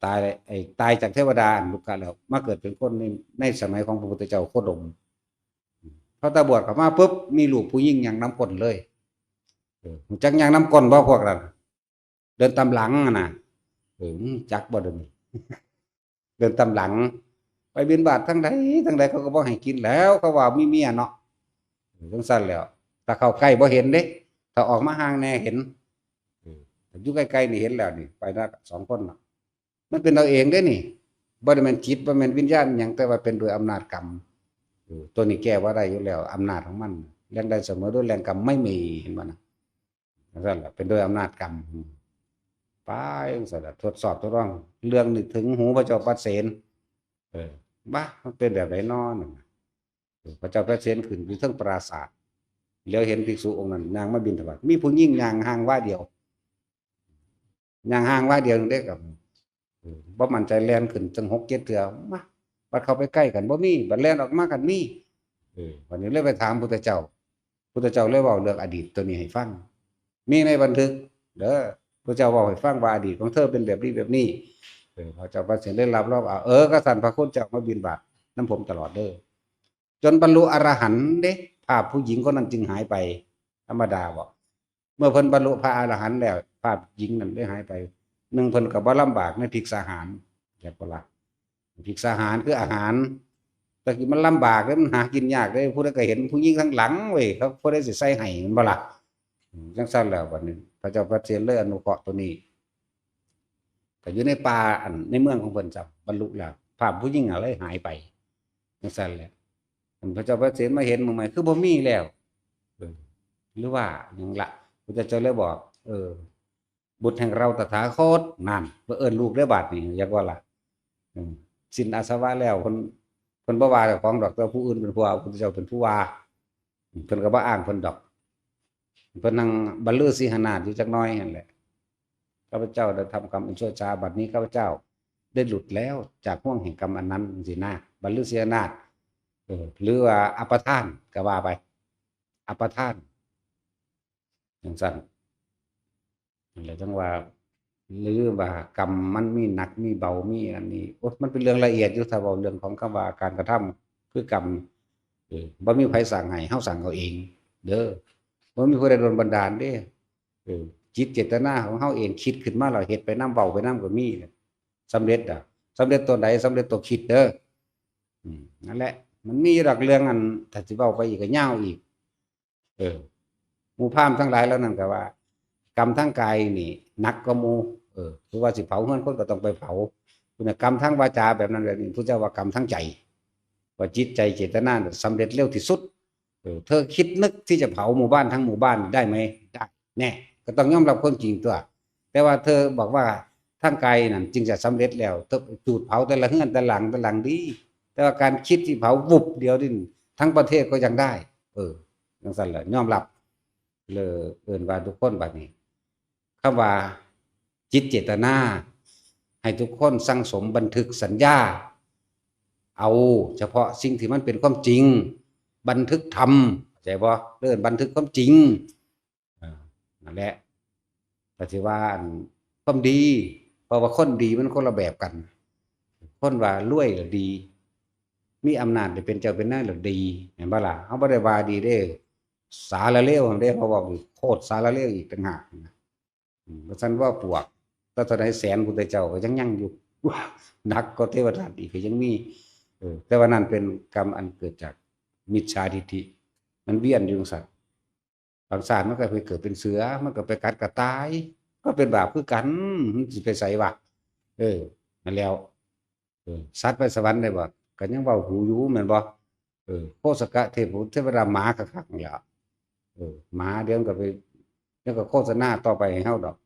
ตาย ไอ้ ตายจากเทวดาอันรุกขะแล้ว มาเกิดเป็นคนใน ในสมัยของพระพุทธเจ้าโคดม พอตาบวชเข้ามาปุ๊บ มีรูปผู้หญิงย่างนำก้นเลย เออ รู้จักย่างนำก้นบ่พวกนั้น? เดินตามหลังอะนะ เออ รู้จักบ่เดี๋ยวนี้? เดินตามหลัง ไปบิณฑบาตทางใด ทางใดเขาก็บ่ให้กินแล้ว เขาว่ามีเมียเนาะ เออ จั่งซั้นแล้ว ถ้าเข้าใกล้บ่เห็นเด้ ถ้าออกมาห่างแน่เห็น เออ ถ้าอยู่ใกล้ๆนี่เห็นแล้วนี่ ไปนะ สองคนเนาะ มันเป็นเอาเองเด้นี่ บ่ได้แม่นจิต บ่แม่นวิญญาณอิหยัง แต่ว่าเป็นโดยอำนาจกรรม เออ ตัวนี้แก้บ่ได้อยู่แล้ว อำนาจของมัน แรงได้เสมอด้วยแรงกรรมไม่มี เห็นบ่นะ? จั่งซั้นล่ะ เป็นโดยอำนาจกรรม ไปจั่งซั้นล่ะ ทดสอบทดลอง เรื่องนึกถึงหูพระเจ้าปัสเสน เออ บ้า มันเป็นแบบใดน้อนั่นน่ะ เออ พระเจ้าปัสเสนขึ้นอยู่เทิงปราสาท เหลียวเห็นภิกษุองค์นั้นย่างมาบิณฑบาต มีผู้หญิงย่างห่างวาเดียว ย่างห่างวาเดียวนึงเด้ ก็ เออ บ่มั่นใจแล่นขึ้นจั่งหกเจ็ดเทื่อ มา บัดเข้าไปใกล้กันบ่มี บัดแล่นออกมากันมี เออ วันนี้เลยไปถามพุทธเจ้า พุทธเจ้าเลยเว้าเรื่องอดีตตัวนี้ให้ฟัง มีในบันทึกเด้อ พุทธเจ้าเว้าให้ฟังว่าอดีตของเธอเป็นแบบนี้แบบนี้ เออ พระเจ้าปัสเสนเลยรับรองว่า เออ กษัตริย์พระคุณเจ้ามาบิณฑบาตนำผมตลอดเด้อ จนบรรลุอรหันต์เด้ ภาพผู้หญิงคนนั้นจึงหายไป ธรรมดาบ่ เมื่อเพิ่นบรรลุพระอรหันต์แล้ว ภาพหญิงนั้นได้หายไป หนึ่ง เพิ่นก็บ่ลำบากในภิกษาหาร เรียกว่าละ ภิกษาหารคืออาหาร แต่กี้มันลำบากเลย มันหากินยากเลย ผู้ใดก็เห็นผู้หญิงทั้งหลังเว้ย เขาผู้ใดสิใส่ให้ แม่นบ่ล่ะ อืม จังซั่นแล้วบัดนี้ พระเจ้าพระเสนเลยอนุเคราะห์ตัวนี้ ก็อยู่ในป่าอันในเมืองของเพิ่นจ้ะ บรรลุแล้ว ภาพผู้หญิงอะไรหายไป จังซั่นแหละ อันพระเจ้าพระเสนมาเห็นมื้อใหม่ คือบ่มีแล้ว เออ หรือว่าหยังละ พระเจ้าเลยบอก เออ บุตรแห่งเราตถาคต นั่น เพิ่นเอิ้นลูกได้บาดนี้ อยากว่าล่ะ อืม สิ้นอาสวะแล้ว เพิ่น เพิ่นบ่ว่าเจ้าของดอก แต่ผู้อื่นเป็นผู้ว่า พระพุทธเจ้าเป็นผู้ว่า เพิ่นก็บ่อ้างเพิ่นดอก เพิ่นนั่งบรรลือสีหนาฏอยู่จักหน่อยนั่นแหละ ข้าพเจ้าได้ทำกรรมอันชั่วช้า บัดนี้ข้าพเจ้าได้หลุดแล้วจากห่วงแห่งกรรมอันนั้น จังซี้นะ บรรลือสีหนาฏ เออ หรือว่าอัปทานก็ว่าไป อัปทาน จังซั่น นั่นแหละจังว่า หรือว่ากรรมมันมีหนักมีเบา มีอันนี้ โอ๊ย มันเป็นเรื่องละเอียดอยู่ ถ้าเว้าเรื่องของคำว่าการกระทำ คือกรรม เออ บ่มีไผสั่งให้ เฮาสั่งเอาเอง เด้อ บ่มีผู้ใดดลบันดาลเด้ เออ จิตเจตนาของเฮาเองคิดขึ้นมาแล้ว เฮ็ดไปนำ เว้าไปนำก็มี สำเร็จอะ สำเร็จตัวใด สำเร็จตัวคิดเด้อ อืม นั่นแหละ มันมีอยู่ดอกเรื่องอัน ถ้าสิเว้าไปอีกก็ยาวอีก เออ หมู่พราหมณ์ทั้งหลายเหล่านั้นก็ว่า กรรมทางกายนี่หนักกว่าหมู่ เออ คือว่าสิเผาเฮือนคนก็ต้องไปเผา คุณกรรมทางวาจาแบบนั้นแบบนี้ พระเจ้าว่ากรรมทางใจ ว่าจิตใจเจตนาน่ะสำเร็จเร็วที่สุด เออ เธอคิดนึกที่จะเผาหมู่บ้านทั้งหมู่บ้านได้ไหม ได้ แน่ ก็ต้องยอมรับความจริงตัว แต่ว่าเธอบอกว่าทางกายนั่นจึงจะสำเร็จแล้ว เธอจูดเผาแต่ละเฮือนแต่หลังแต่หลังดี แต่ว่าการคิดที่เผาวุบเดียวนี่ ทั้งประเทศก็ยังได้ เออ จังซั่นแหละ ยอมรับ เลยเอิ้นว่าทุกคนบัดนี้ คำว่าจิตเจตนา ให้ทุกคนสั่งสมบันทึกสัญญา เอาเฉพาะสิ่งที่มันเป็นความจริง บันทึกธรรม เข้าใจบ่ เอิ้นบันทึกความจริง อ่า นั่นแหละ ก็สิว่าอันความดี เพราะว่าคนดีมันคนละแบบกัน คนว่ารวยละดี มีอำนาจได้เป็นเจ้าเป็นนายละดี แม่นบ่ล่ะ เฮาบ่ได้ว่าดีเด้ สารเลวหั่นเด้ เพราะว่าโคตรสารเลวอีกต่างหากนะ อืม ว่าซั่นว่าปวก แต่เท่าใดแสนพุทธเจ้าก็ยังยังอยู่ หนักกว่าเทวทัตอีกก็ยังมี เออ แต่ว่านั่นเป็นกรรมอันเกิดจากมิจฉาทิฏฐิ มันเวียนอยู่จังซั่น บางชาติมันก็ไปเกิดเป็นเสือ มันก็ไปกัดกระต่าย ก็เป็นบาปคือกัน มันสิไปไสวะ เออ นั่นแล้ว เออ สัตว์ไปสวรรค์ได้บ่ ก็ยังเว้าหูอยู่แม่นบ่ เออ โคสกะเทพบุตรเทวดาหมาคักๆนั่นแหละ เออ หมาเดี๋ยวมันก็ไป เดี๋ยวก็โฆษณาต่อไปให้เฮาดอก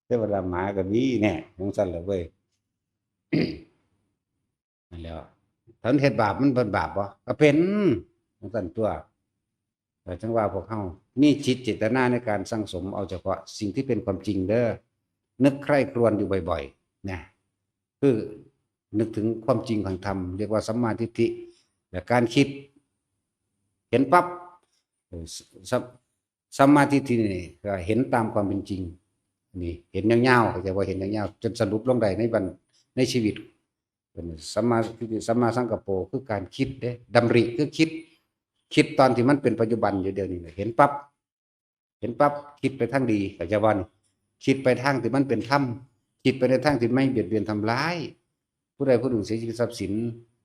เทวดาหมาก็มีแน่ จังซั่นแหละเว้ย นั่นแหล้ว ถ้ามันเฮ็ดบาปมันเป็นบาปบ่ ก็เป็น จังซั่นตัว แต่จังว่าพวกเฮามีจิตเจตนาในการสั่งสมเอาเฉพาะสิ่งที่เป็นความจริงเด้อ นึกใคร่ครวญอยู่บ่อยๆ นะ คือนึกถึงความจริงของธรรม เรียกว่าสัมมาทิฏฐิ และการคิด เห็นปั๊บ เอ่อ ส- สัม- สัมมาทิฏฐินี่ก็เห็นตามความเป็นจริง นี่เห็นยาวๆ เข้าใจว่าเห็นยาวๆ จนสรุปลงได้ในบัน- ในชีวิต เป็นสัมมาทิฏฐิ สัมมาสังกัปโป คือการคิดเด้ ดำริคือคิด คิดตอนที่มันเป็นปัจจุบันอยู่เดี๋ยวนี้น่ะ เห็นปั๊บ เห็นปั๊บ คิดไปทางดี เข้าใจบ่นี่ คิดไปทางที่มันเป็นธรรม คิดไปในทางที่ไม่เบียดเบียนทำร้าย ผู้ใดผู้หนึ่งเสียชีวิตทรัพย์สิน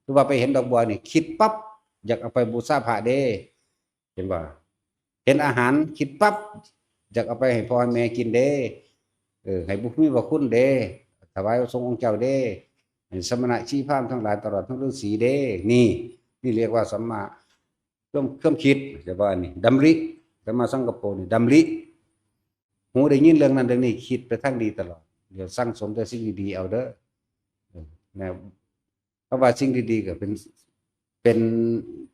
หรือว่าไปเห็นดอกบัวนี่ คิดปั๊บ อยากเอาไปบูชาพระเด้ เห็นบ่ เห็นอาหาร คิดปั๊บ อยากเอาไปให้พ่อให้แม่กินเด้ เออ ให้บุญมีพระคุณเด้ ถวายพระสงฆ์องค์เจ้าเด้ ให้สมณะชีพราหมณ์ทั้งหลาย ตลอดทั้งฤาษีเด้ นี่ นี่เรียกว่าสัมมา ความ- ความคิด เข้าใจบ่นี่ ดำริ สัมมาสังกัปโปนี่ ดำริ หูได้ยินเรื่องนั้นเรื่องนี้ คิดไปทางดีตลอด เดี๋ยวสั่งสมแต่สิ่งดีๆ เอาเด้อ เออ นะ เพราะว่าสิ่งดีๆ ก็เป็น เป็น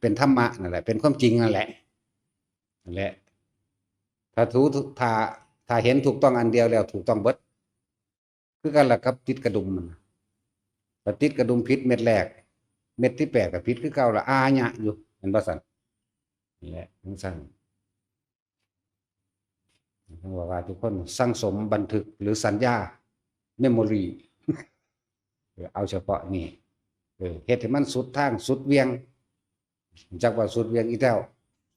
เป็นธรรมะนั่นแหละ เป็นความจริงนั่นแหละ นั่นแหละ ถ้าถูก- ถ้า- ถ้าเห็นถูกต้องอันเดียวแล้ว ถูกต้องเบิด คือกันล่ะกับติดกระดุมมันน่ะ ถ้าติดกระดุมผิดเม็ดแรก เม็ดที่แปดก็ผิดคือเก่าละ อาญะอยู่ เห็นบ่ซั่น นี่แหละ จังซั่น ผมบอกว่าทุกคนสั่งสมบันทึกหรือสัญญา memory เออ เอาเฉพาะนี่ เออ เฮ็ดให้มันสุดทางสุดเวียง จักว่าสุดเวียงอีแต้ว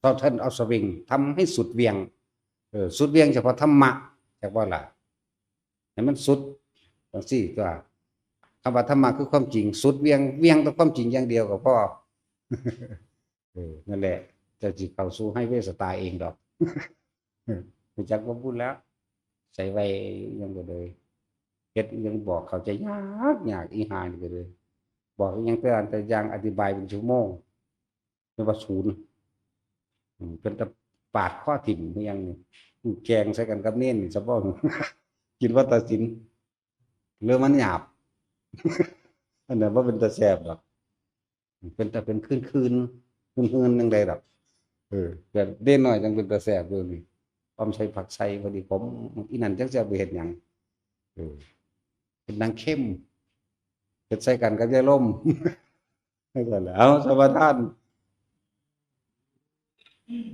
shorten of swing ทำให้สุดเวียง เออ สุดเวียงเฉพาะธรรมะ จักว่าล่ะ ให้มันสุดจังซี่ตัว คำว่าธรรมะคือความจริง สุดเวียง เวียงแต่ความจริงอย่างเดียวก็พอ เออ นั่นแหละ เจ้าสิเข้าสู่ไฮเวย์สตาร์เองดอก รู้จักบ่พูดแล้ว ใส่ไว้ยังก็เลย เฮ็ดยังบอกเข้าใจยาก ยากอีหานี่ก็เลย บอกยังแต่อันแต่อย่างอธิบายเป็นชั่วโมง เรียกว่าศูนย์ อืม เป็นตะปาดข้อถิ่มคือหยังนี่ แกงใส่กันกับเนนนี่ สะบ้อง กินว่าตัดสิน เรื่องมันหยาบ อันนั้นว่าเป็นตาแสบดอก เป็นแต่เป็นคืนคืนคืนคืนยังไงดอก เออ แต่เด่นหน่อยจังเป็นตาแสบอยู่นี่ ความใส่ผักใส่พอดีผม อีนั่นจังแสบไปเห็นหยัง เออ เป็นนางเข้ม เป็นใส่กันกับยายลม นั่นแหละ เอาสมาทาน อืม